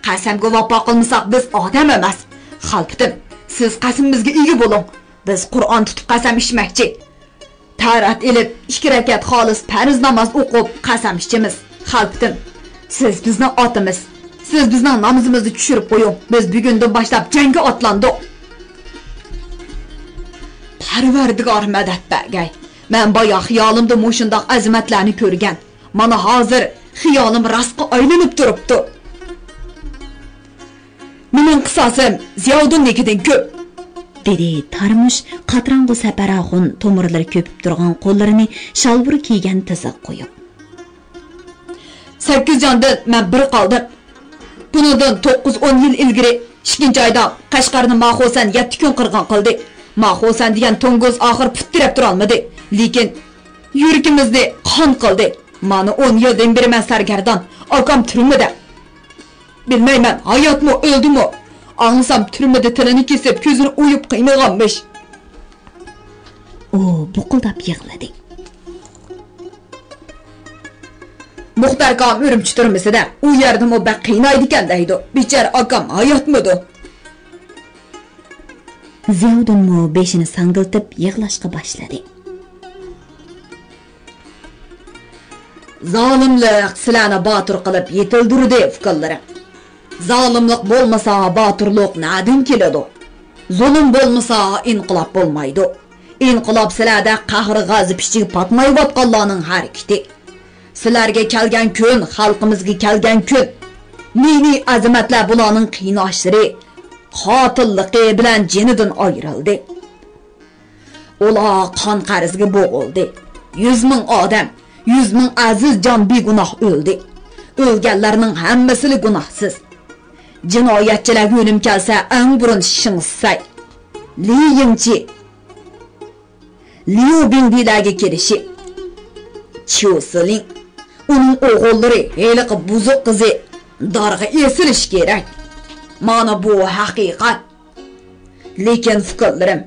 قەسەمگە ۋاپا قىلمىساق، بىز ئادەم ئەمەس. خەلپىتىم، سىز قەسىمىمىزگە ئىگە بولۇڭ. بىز قۇرئان تۇتۇپ قەسەم ئىچمەكچى. تەھارەت ئېلىپ، ئىككى رەكەت خالىس پەرز ناماز ئوقۇپ، قەسەم ئىچىمىز. خەلپىتىم، سىز بىزنىڭ ئاتىمىز. سىز بىزنىڭ نامىزىمىزنى چۈشۈرۈپ قويۇڭ. بىز بۈگۈندىن باشلاپ جەڭگە ئاتلاندۇق. پەرۋەردىگار مەدەت بەرگەي. مەن بايا خىيالىمدا مۇشۇنداق ئەزىمەتلەرنى كۆرگەن. مانا ھازىر خىيالىم راستقا ئايلىنىپ تۇرۇپتۇ. مېنىڭ قىساسىم زىياۋۇدۇننىڭكىدىن كۆپ، دېدى تارمۇش قاتراڭغۇ سەپەر ئاخۇن تومۇرلىرى كۆپۈپ تۇرغان قوللىرىنى شالۋۇر كىيگەن تىزىغا قويۇپ. سەككىز جاندىن مەن بىر قالدىم. بۇنىڭدىن توققۇز-ئون يىل ئىلگىرى، ئىككىنچى ئايدا قەشقەرنى ماخۇسەن يەتتە كۈن قىرغىن قىلدى. ماخۇسەن دېگەن توڭگۇز ئاخىر پۇت تىرەپ تۇرالمىدى. لېكىن يۈرىكىمىزنى قان قىلدى. مانا ئون يىلدىن بېرى مەن سەرگەردان. ئاكام تۈرمىدە. بىلمەيمەن، ھاياتمۇ، ئۆلدىمۇ؟ ئاڭلىسام، تۈرمىدە تىلىنى كېسىپ، كۆزىنى ئويۇپ قىينىغانمىش. ئۇ بۇقۇلداپ يىغلىدى. مۇختەر ئاكام ئۈرۈمچى تۈرمىسىدە، ئۇ يەردىمۇ بەك قىينايدىكەن دەيدۇ. بىچارە ئاكام ھاياتمىدۇ؟ زىياۋۇدۇنمۇ بېشىنى ساڭگىلتىپ يىغلاشقا باشلىدى. زالىملىق سىلەرنى باتۇر قىلىپ يېتىلدۈردى، ئۇكىلىرىم. زالىملىق بولمىسا، باتۇرلۇق نەدىن كېلىدۇ؟ زۇلۇم بولمىسا، ئىنقىلاب بولمايدۇ. ئىنقىلاب سىلەردە قەھرى-غەزىپى ئىچىگە پاتمايۋاتقانلارنىڭ ھەرىكىتى. سىلەرگە كەلگەن كۈن، خەلقىمىزگە كەلگەن كۈن. نى-نى ئەزىمەتلەر بۇلارنىڭ قىيناشلىرى، قاتىللىقى بىلەن جېنىدىن ئايرىلدى. ئۇلار قان قەرزگە بوغۇلدى. يۈز مىڭ ئادەم، يۈز مىڭ ئەزىز جان بىگۇناھ ئۆلدى. ئۆلگەنلەرنىڭ ھەممىسىلا گۇناھسىز. جىنايەتچىلەرگە ئۆلۈم كەلسە، ئەڭ بۇرۇن شېڭ سەي، لى يىڭچى، ليۇ بىڭدىلەرگە كېلىشى، چيۇ سىلىڭ، ئۇنىڭ ئوغۇللىرى، ھېلىقى بۇزۇق قىزى دارغا ئېسىلىشى كېرەك. مانا بۇ ھەقىقەت. لېكىن، ئۇكىلىرىم،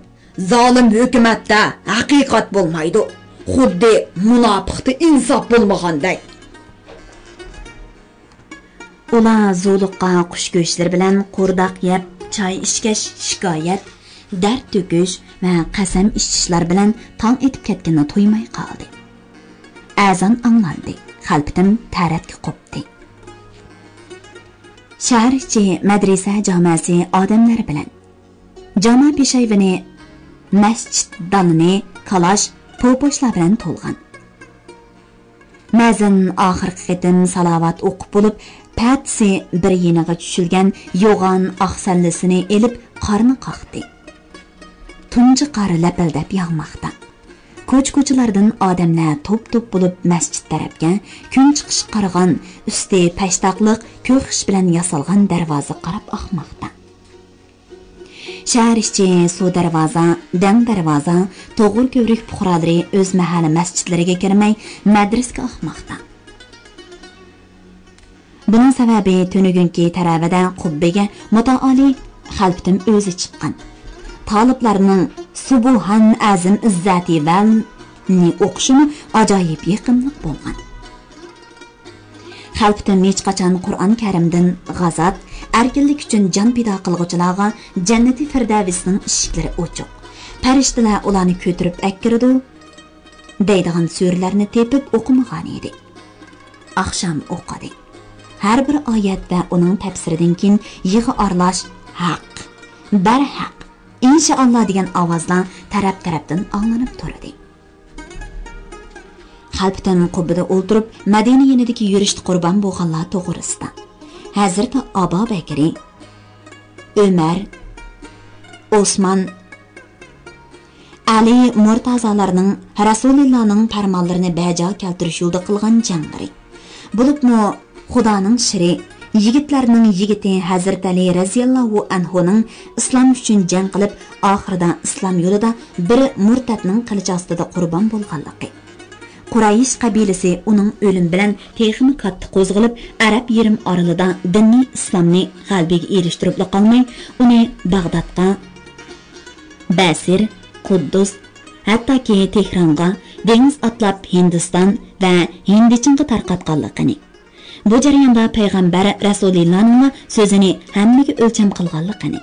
زالىم ھۆكۈمەتتە ھەقىقەت بولمايدۇ. خۇددى مۇناپىقتا ئىنساپ بولمىغاندەك. ئۇلار زۇلۇققا قۇش گۆشلىرى بىلەن قورداق يەپ، چاي ئىچكەچ شىكايەت، دەرد تۆكۈش ۋە قەسەم ئىچىشلار بىلەن تاڭ ئېتىپ كەتكىنىنى تۇيماي قالدى. ئەزان ئاڭلاندى. خەلپىتىم تەرەتكە قوپتى. شەھەر ئىچى مەدرىسە جامەسى ئادەملەر بىلەن. جامە پېشايۋىنى، مەسچىت دالىنى كالاش، پوپوشلار بىلەن تولغان. مەزىن ئاخىرقى قېتىم سالاۋات ئوقۇپ بولۇپ، پەتىسى بىر يېنىغا چۈشۈلگەن يوغان ئاق سەللىسىنى ئېلىپ، قارنى قاقتى. تۇنجى قار لەپىلدەپ ياغماقتا. كوچا-كوچىلاردىن ئادەملەر توپ-توپ بولۇپ مەسچىت تەرەپكە، كۈن چىقىشقا قارىغان، ئۈستى پەشتاقلىق كۆك خىش بىلەن ياسالغان دەرۋازىغا قاراپ ئاقماقتا. شەھەر ئىچى سۇ دەرۋازا، دەڭ دەرۋازا، توغرا كۆۋرۈك پۇقرالىرى ئۆز مەھەللە مەسچىتلىرىگە كىرمەي، مەدرىسىگە ئاقماقتا. بۇنىڭ سەۋەبى تۈنۈگۈنكى تەرەۋىدە قۇببىگە مۇتائالى خەلپىتىم ئۆزى چىققان. تالىپلارنىڭ سۇبھان ئەزىم ئىززەتى ۋەلنى ئوقۇشىمۇ ئاجايىپ يېقىملىق بولغان. خەلپىتىم ھېچقاچان قۇرئان كەرىمدىن غازات، ئەركىنلىك ئۈچۈن جان پىدا قىلغۇچىلارغا جەننىتى فىردەۋسنىڭ ئىشىكلىرى ئوچۇق، پەرىشتىلەر ئۇلارنى كۆتۈرۈپ ئەكىرىدۇ دەيدىغان سۈرىلەرنى تېپىپ ئوقۇمىغان ئىدى. ئاخشام ئوقۇدى. ھەر بىر ئايەت ۋە ئۇنىڭ تەپسىرىدىن كېيىن يىغا ئارىلاش «ھەق، بەرھەق، ئىنشائاللا» دېگەن ئاۋازلار تەرەپ-تەرەپتىن ئاڭلىنىپ تۇردى. خەلپىتىم قۇببىدە ئولتۇرۇپ، مەدىنە يېنىدىكى يۈرۈشتە قۇربان بولغانلار توغرىسىدا، ھەزرىتى ئابا بەكرى، ئۆمەر، ئوسمان، ئەلى، مۇرتازالارنىڭ رەسۇلىللانىڭ پەرمانلىرىنى بەجا كەلتۈرۈش يولىدا قىلغان جەڭلىرى، بولۇپمۇ خۇدانىڭ شىرى، يىگىتلەرنىڭ يىگىتى ھەزرىتى ئەلى رەزىياللاھۇ ئەنھۇنىڭ ئىسلام ئۈچۈن جەڭ قىلىپ، ئاخىرىدا ئىسلام يولىدا بىر مۇرتەتنىڭ قىلىچى ئاستىدا قۇربان بولغانلىقى، قۇرەيش قەبىلىسى ئۇنىڭ ئۆلۈمى بىلەن تېخىمۇ كاتتا قوزغىلىپ، ئەرەب يېرىم ئارىلىدا دىنىي ئىسلامنى غەلىبىگە ئېرىشتۈرۈپلا قالماي، ئۇنى باغدادقا، بەسىر، قۇددۇس، ھەتتاكى تېھرانغا، دېڭىز ئاتلاپ ھىندىستان ۋە ھىندىچىنغا تارقاتقانلىقىنى، بۇ جەرياندا پەيغەمبەر رەسۇلىللانىڭلا سۆزىنى ھەممىگە ئۆلچەم قىلغانلىقىنى،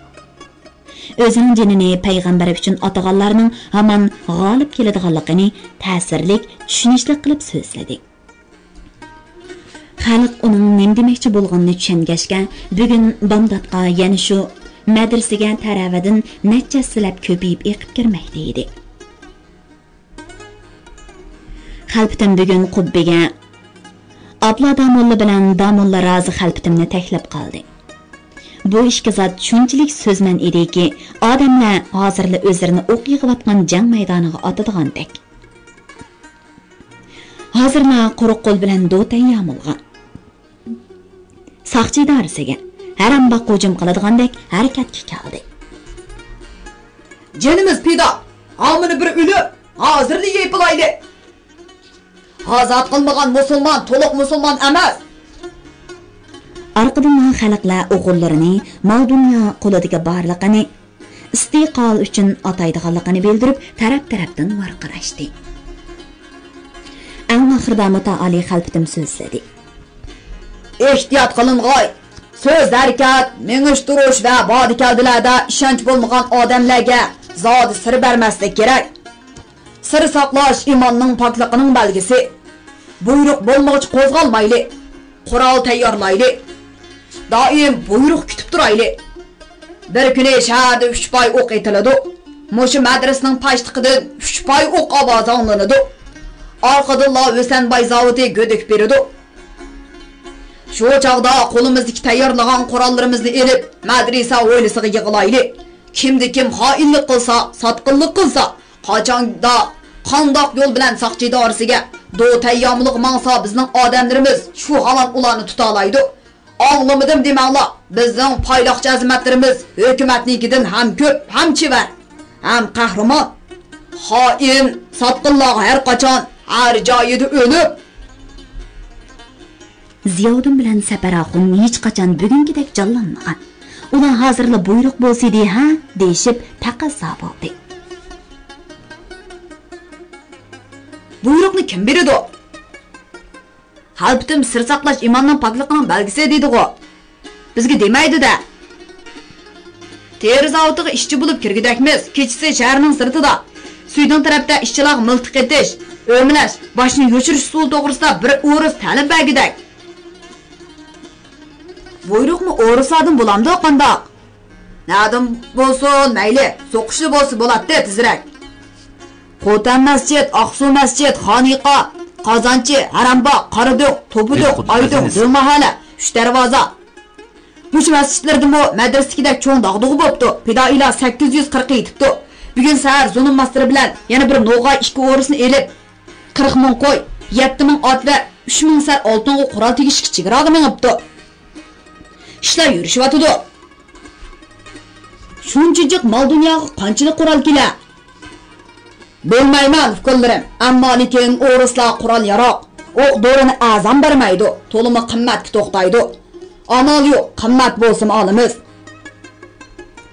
ئۆزىنىڭ جېنىنى پەيغەمبەر ئۈچۈن ئاتىغانلارنىڭ ھامان غالىب كېلىدىغانلىقىنى تەسىرلىك، چۈشىنىشلىك قىلىپ سۆزلىدى. خەلق ئۇنىڭ نېمە دېمەكچى بولغىنىنى چۈشەنگەچكە، بۈگۈن بامداتقا يەنە شۇ مەدرىسىگە تەرەۋىدىن نەچچە ھەسسىلەپ كۆپىيىپ ئېقىپ كىرمەكتە ئىدى. خەلپىتىم بۈگۈن قۇببىگە ئابلا داموللا بىلەن داموللا رازى خەلپىتىمنى تەكلىپ قىلدى. بۇ ئىككى زات شۇنچىلىك سۆزمەن ئىدىكى، ئادەملەر ھازىرلا ئۆزلىرىنى ئوق يېغىۋاتقان جەڭ مەيدانىغا ئاتىدىغاندەك. ھازىرلا قۇرۇق قول بىلەن دو تەييامۇلغا، ساقچى ئىدارىسىگە، ھەرەمباغقا ھۇجۇم قىلىدىغاندەك ھەرىكەتكە كەلدى. جېنىمىز پىدا! ھامىنى بىر ئۆلۈپ، ھازىرلا يېپىلايلى! ئازاد قىلمىغان مۇسۇلمان تولۇق مۇسۇلمان ئەمەس! ئارقىدىنلا خەلقلەر ئوغۇللىرىنى، مال-دۇنيا قولىدىكى بارلىقىنى ئىستىقلال ئۈچۈن ئاتايدىغانلىقىنى بىلدۈرۈپ، تەرەپ-تەرەپتىن ۋارقىراشتى. ئەڭ ئاخىرىدا مۇتائالى خەلپىتىم سۆزلىدى. ئېھتىيات قىلىنغاي! سۆز، ھەرىكەت، مېڭىش، تۇرۇش ۋە بارىدۇ-كەلدىلەردە ئىشەنچ بولمىغان ئادەملەرگە زادى سىر بەرمەسلىك كېرەك. سىر ساقلاش ئىماننىڭ پاكلىقىنىڭ بەلگىسى. بۇيرۇق بولمىغۇچە قوزغالمايلى. قورال تەييارلايلى. دائىم بۇيرۇق كۈتۈپ تۇرايلى. بىر كۈنى شەھەردە ئۈچ پاي ئوق ئېتىلىدۇ. مۇشۇ مەدرىسىنىڭ پاشتىقىدىن ئۈچ پاي ئوق ئاۋازى ئاڭلىنىدۇ. ئارقىدىنلا ھۈسەنباي زاۋۇتى گۈدۈك بېرىدۇ. شۇ چاغدا قولىمىزدىكى تەييارلىغان قوراللىرىمىزنى ئېلىپ، مەدرىسە ھويلىسىغا يىغىلايلى. كىمدە كىم خائىنلىق قىلسا، ساتقىنلىق قىلسا، قاچاندا، قانداق يول بىلەن ساقچى ئىدارىسىگە دو تەيياملىق ماڭسا، بىزنىڭ ئادەملىرىمىز شۇ ھامان ئۇلارنى تۇتالايدۇ. ئاڭلىمىدىم دېمەڭلار، بىزنىڭ پايلاقچى ئەزىمەتلىرىمىز ھۆكۈمەتنىڭكىدىن ھەم كۆپ، ھەم چېۋەر، ھەم قەھرىمان. خائىن، ساتقىنلارغا ھەر قاچان، ھەر جايىدا ئۆلۈپ. زىياۋۇدۇن بىلەن سەپەر ئاخۇن ھېچقاچان بۈگۈنكىدەك جانلانمىغان. ئۇلار ھازىرلا بۇيرۇق بولسىدى ھە دېيىشىپ تەقەززا بولدى. بۇيرۇقنى كىم بېرىدۇ؟ خەلپىتىم سىر ساقلاش ئىماننىڭ پاكلىقىنىڭ بەلگىسى دېدىغۇ. بىزگە دېمەيدۇ-دە. تېرە زاۋۇتىغا ئىشچى بولۇپ كىرگۈدەكمىز. كېچىسى شەھەرنىڭ سىرتىدا، سۈيدۈڭ تەرەپتە ئىشچىلارغا مىلتىق ئېتىش، ئۆمىلەش، باشنى يوشۇرۇش ئۇسۇلى توغرىسىدا بىر ئورۇس تەلىم بەرگۈدەك. بۇيرۇقمۇ ئورۇسلاردىن بولامدۇ قانداق؟ نەدىن بولسۇن مەيلى، سوقۇشلا بولسا بولاتتى تېزرەك. خوتەن مەسچىت، ئاقسۇ مەسچىت، خانىقا، قازانچى، ھەرەمباغ، قارادۆڭ، توپىدۆڭ، ئايدۆڭ، دۆڭماھالە، ئۈچ دەرۋازا. مۇشۇ مەسچىتلىرىدىمۇ مەدرىسىدىكىدەك چوڭ داغدۇغا بوپتۇ. پىدائىيلار سەككىز يۈز قىرىقى يېتىپتۇ. بۈگۈن سەھەر زۇنۇن ماستىرى بىلەن يەنە بىر نوغاي ئىككى ئورۇسنى ئېلىپ، قىرىق مىڭ قوي، يەتتە مىڭ ئات ۋە ئۈچ مىڭ سەر ئالتۇنغا قورال تېگىشلىك چېگراغا مېڭىپتۇ. ئىشلار يۈرۈشۈۋاتىدۇ. شۇنچە جىق مال-دۇنياغا قانچىلىك قورال كېلە؟ بىلمەيمەن، ئۇكىلىرىم، ئەمما لېكىن ئورۇسلار قورال-ياراغ، ئوق-دورىنى ئەرزان بەرمەيدۇ، تولىمۇ قىممەتكە توختايدۇ. ئامال يوق، قىممەت بولسىمۇ ئالىمىز.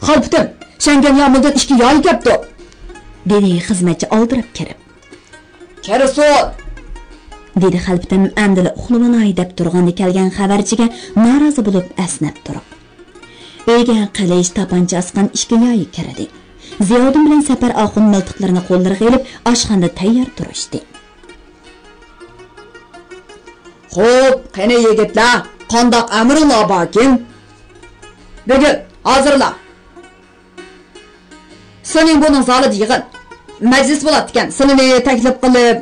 خەلپىتىم، شەڭگەن يامۇلدىن ئىككى يايى كەپتۇ، دېدى خىزمەتچى ئالدىراپ كىرىپ. كىرسۇن! دېدى خەلپىتىم ئەمدىلا ئۇخلىۋالاي دەپ تۇرغاندا كەلگەن خەۋەرچىگە نارازى بولۇپ ئەسنەپ تۇرۇپ. ئۆيگە قىلىچ، تاپانچا ئاسقان ئىككى يايى كىردى. زىياۋۇدۇن بىلەن سەپەر ئاخۇن مىلتىقلىرىنى قوللىرىغا ئېلىپ، ئاشخانىدا تەييار تۇرۇشتى. خوپ، قېنى يىگىتلەر، قانداق ئەمرىڭلار باركىن؟ بۈگۈن ھازىرلا. سېنىڭ بۇنىڭ زالىدا يىغىن، مەجلىس بولاتتىكەن، سىلىنى تەكلىپ قىلىپ.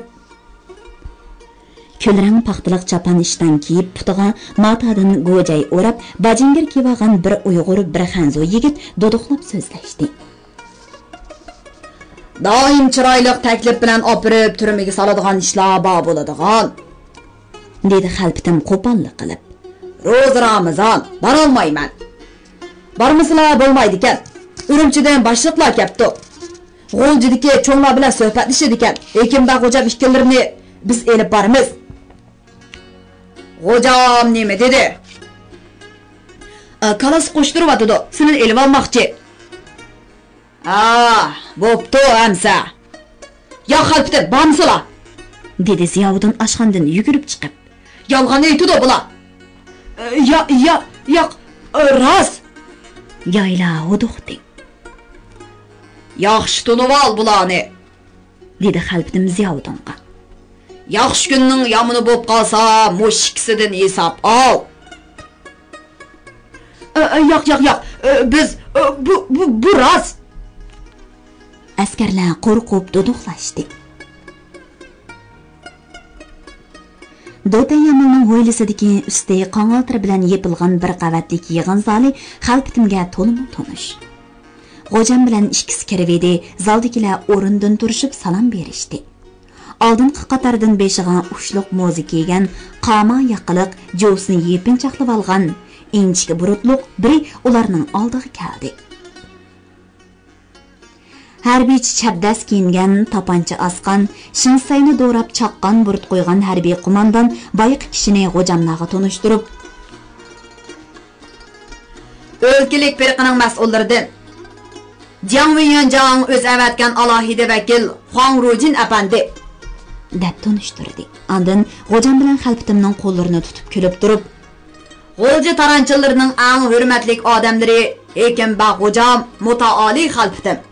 كۈلرەڭ پاختىلىق چاپان ئىشتان كىيىپ، پۇتىغا ماتادىن گوجاي ئوراپ، باجىنگىر كىيىۋالغان بىر ئۇيغۇر، بىر خەنزۇ يىگىت دۇدۇقلاپ سۆزلەشتى. دائىم چىرايلىق تەكلىپ بىلەن ئاپىرىپ تۈرمىگە سالىدىغان ئىشلار بار بولىدىغان، دېدى خەلپىتىم قوپاللىق قىلىپ. روزا رامىزان، بارالمايمەن. بارمىسىلا بولمايدىكەن. ئۈرۈمچىدىن باشلىقلار كەپتۇ. غۇلجىدىكى چوڭلار بىلەن سۆھبەتلىشىدىكەن. ھېكىمبەگ غوجام ئىككىلىرىنى بىز ئېلىپ بارىمىز. غوجام نېمە دېدى؟ ئا، كاللىسى قوشتۇرۇۋاتىدۇ، سىلىنى ئېلىۋالماقچى. ھا، بوپتۇ ئەمسە. يا خەلپىتىم، بارمىسىلا، دېدى زىياۋۇدۇن ئاشخانىدىن يۈگۈرۈپ چىقىپ. يالغان ئېيتىدۇ بۇلار. يا، يا، ياق، راست. يايلا ھودۇقتى. ياخشى تونۇۋال بۇلارنى، دېدى خەلپىتىم زىياۋۇدۇنغا. ياخشى كۈننىڭ يامىنى بولۇپ قالسا، مۇشۇ ئىككىسىدىن ھېساب ئال. ئە، ئە، ياق، ياق، ياق. ئە، بىز، ئە، بۇ، بۇ، بۇ راست. ئەسكەرلەر قورقۇپ دۇدۇقلاشتى. دوتەي يامۇلنىڭ ھويلىسىدىكى ئۈستى قاڭالتىر بىلەن يېپىلغان بىر قەۋەتلىك يىغىن زالى خەلپىتىمگە تولىمۇ تونۇش. غوجام بىلەن ئىككىسى كىرىۋىدى، زالدىكىلەر ئورنىدىن تۇرۇشۇپ سالام بېرىشتى. ئالدىنقى قاتاردىن بېشىغا ئۇچلۇق موزا كىيگەن، قاما ياقىلىق، جۇۋىسىنى يېپىنچاقلىۋالغان، ئىنچىكە بۇرۇتلۇق بىرى ئۇلارنىڭ ئالدىغا كەلدى. ھەربىيچە چەبدەس كىيىنگەن، تاپانچا ئاسقان، شىنسەينى دوراپ چاققان بۇرۇت قويغان ھەربىي قوماندان بايىقى كىشىنى غوجاملارغا تونۇشتۇرۇپ، ئۆلكىلىك پىرقىنىڭ مەسئۇللىرىدىن جياڭ ۋېيۈەنجاڭ ئۆزى ئەۋەتكەن ئالاھىدە ۋەكىل خۇاڭ رۇجىن ئەپەندى، دەپ تونۇشتۇردى. ئاندىن غوجام بىلەن خەلپىتىمنىڭ قوللىرىنى تۇتۇپ كۈلۈپ تۇرۇپ، غۇلجا تارانچىلىرىنىڭ ئەڭ ھۆرمەتلىك ئادەملىرى ھېكىم بەگ غوجام، مۇتائالىي خەلپىتىم.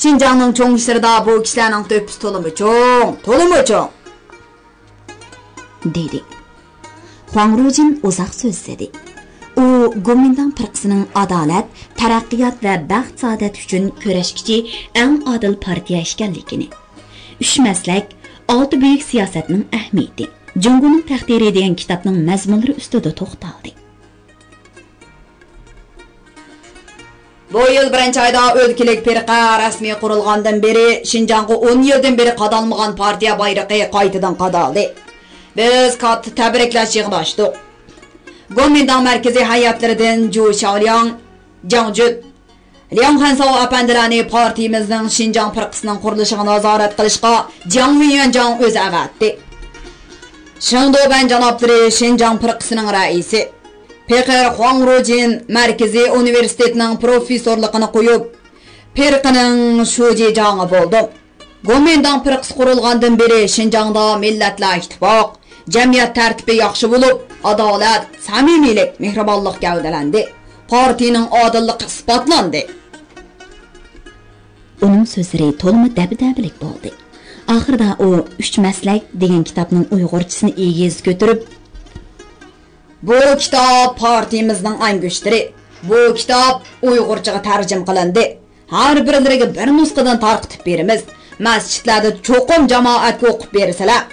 شىنجاڭنىڭ چوڭ ئىشلىرىدا بۇ كىشىلەرنىڭ تۆھپىسى تولىمۇ چوڭ، تولىمۇ چوڭ. دېدى. خۇاڭ رۇجىن ئۇزاق سۆزلىدى. ئۇ گومىنداڭ پىرقىسىنىڭ ئادالەت، تەرەققىيات ۋە بەخت-سائادەت ئۈچۈن كۈرەشكۈچى ئەڭ ئادىل پارتىيە ئىكەنلىكىنى، ئۈچ مەسلەك، ئالتە بۈيۈك سىياسەتنىڭ ئەھمىيىتى، جۇڭگونىڭ تەقدىرى دېگەن كىتابنىڭ مەزمۇنلىرى ئۈستىدە توختالدى. بۇ يىل بىرىنچى ئايدا ئۆلكىلىك پىرقە رەسمىي قۇرۇلغاندىن بېرى، شىنجاڭغا ئون يىلدىن بېرى قادالمىغان پارتىيە بايرىقى قايتىدىن قادالدى. بىز كاتتا تەبرىكلەش يىغىنى ئاچتۇق. گومىنداڭ مەركىزىي ھەيئەتلىرىدىن جۇ شياۋلياڭ، جاڭ جۈن، لياڭ خەنساۋ ئەپەندىلەرنى پارتىيىمىزنىڭ شىنجاڭ پىرقىسىنىڭ قۇرۇلۇشىغا نازارەت قىلىشقا جياڭ ۋېيۈەنجاڭ ئۆزى ئەۋەتتى. شېڭ دۇبەن جانابلىرى شىنجاڭ پىرقىسىنىڭ رەئىسى، پېقىر خۇاڭ رۇجىن مەركىزىي ئۇنىۋېرسىتېتنىڭ پروفېسسورلۇقىنى قويۇپ، پىرقىنىڭ شۇجى جاڭى بولدۇم. گومىنداڭ پىرقىسى قۇرۇلغاندىن بېرى شىنجاڭدا مىللەتلەر ئىتتىپاق، جەمئىيەت تەرتىپى ياخشى بولۇپ، ئادالەت، سەمىمىيلىك، مېھرىبانلىق گەۋدىلەندى. پارتىيىنىڭ ئادىللىقى ئىسپاتلاندى. ئۇنىڭ سۆزلىرى تولىمۇ دەبدەبىلىك بولدى. ئاخىرىدا ئۇ ئۈچ مەسلەك دېگەن كىتابنىڭ ئۇيغۇرچىسىنى ئېگىز كۆتۈرۈپ، بۇ كىتاب پارتىيىمىزنىڭ ئەڭگۈشتىرى. بۇ كىتاب ئۇيغۇرچىغا تەرجىمە قىلىندى. ھەر بىرلىرىگە بىر نۇسخىدىن تارقىتىپ بېرىمىز. مەسچىتلەردە چوقۇم جامائەتكە ئوقۇپ بېرىسىلەر.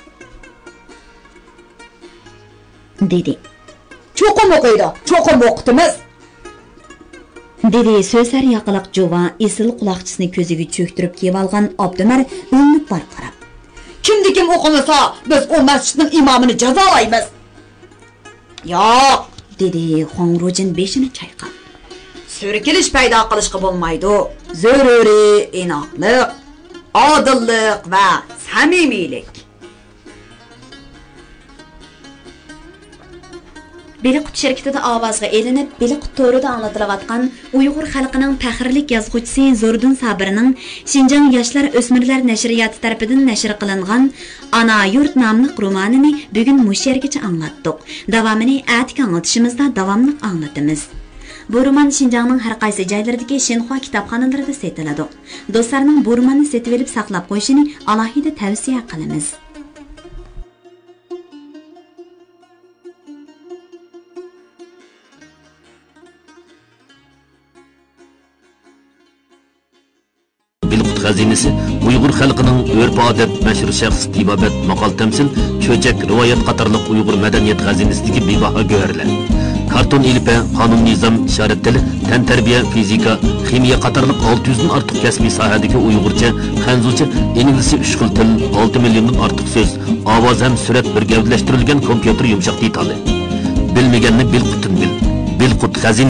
دېدى. چوقۇم ئوقۇيدۇ، چوقۇم ئوقۇتىمىز. دېدى سۆسەر ياقىلىق جۇۋا ئېسىل قۇلاقچىسىنى كۆزىگە چۆكتۈرۈپ كىيىۋالغان ئابدۇمەر ئۆلۈنۈپ ۋارقىراپ. كىمدىكىم ئوقۇمىسا، بىز ئۇ مەسچىتنىڭ ئىمامىنى جازالايمىز. ياق، دېدى خۇاڭ روجىن بېشىنى چايقاپ. سۈركىلىش پەيدا قىلىشقا بولمايدۇ. زۆرۈرى ئىناقلىق، ئادىللىق ۋە سەمىمىيلىك. بېلىققۇت شىركىتىدە ئاۋازغا ئېلىنىپ، بېلىققۇت تورىدا ئاڭلىتىلىۋاتقان ئۇيغۇر خەلقىنىڭ پەخىرلىك يازغۇچىسى زوردۇن سابىرنىڭ شىنجاڭ ياشلار ئۆسمۈرلەر نەشرىياتى تەرىپىدىن نەشر قىلىنغان ئانا يۇرت ناملىق رومانىنى بۈگۈن مۇشۇ يەرگىچە ئاڭلاتتۇق. داۋامىنى ئەتىكى ئاڭلىتىشىمىزدا داۋاملىق ئاڭلىتىمىز. بۇ رومان شىنجاڭنىڭ ھەر قايسى جايلىرىدىكى شىنخۇا كىتابخانىلىرىدا سېتىلىدۇ. دوستلارنىڭ بۇ روماننى سېتىۋېلىپ ساقلاپ قويۇشىنى ئالاھىدە تەۋسىيە قىلىمىز. بىلقۇت خەزىنىسى ئۇيغۇر خەلقىنىڭ ئۆرپ-ئادەت، مەشھۇر شەخس، تېبابەت، ماقال-تەمسىل، چۆچەك، رىۋايەت قاتارلىق ئۇيغۇر مەدەنىيەت خەزىنىسىدىكى بىباھا گۆھەرلەر. كارتون ئېلىپبە، قانۇن-نىزام، ئىشارەت تىلى، تەنتەربىيە، فىزىكا، خىمىيە قاتارلىق ئالتە يۈزدىن ئارتۇق كەسپىي ساھەدىكى ئۇيغۇرچە، خەنزۇچە، ئىنگلىزچە ئۈچ خىل تىل، ئالتە مىليوندىن ئارتۇق سۆز، ئاۋاز ھەم سۈرەت بىر گەۋدىلەشتۈرۈلگەن كومپيۇتېر يۇمشاق دېتالى. بىلمىگەننى بىلقۇتتىن بىل. بىلقۇت خەزىنىسى.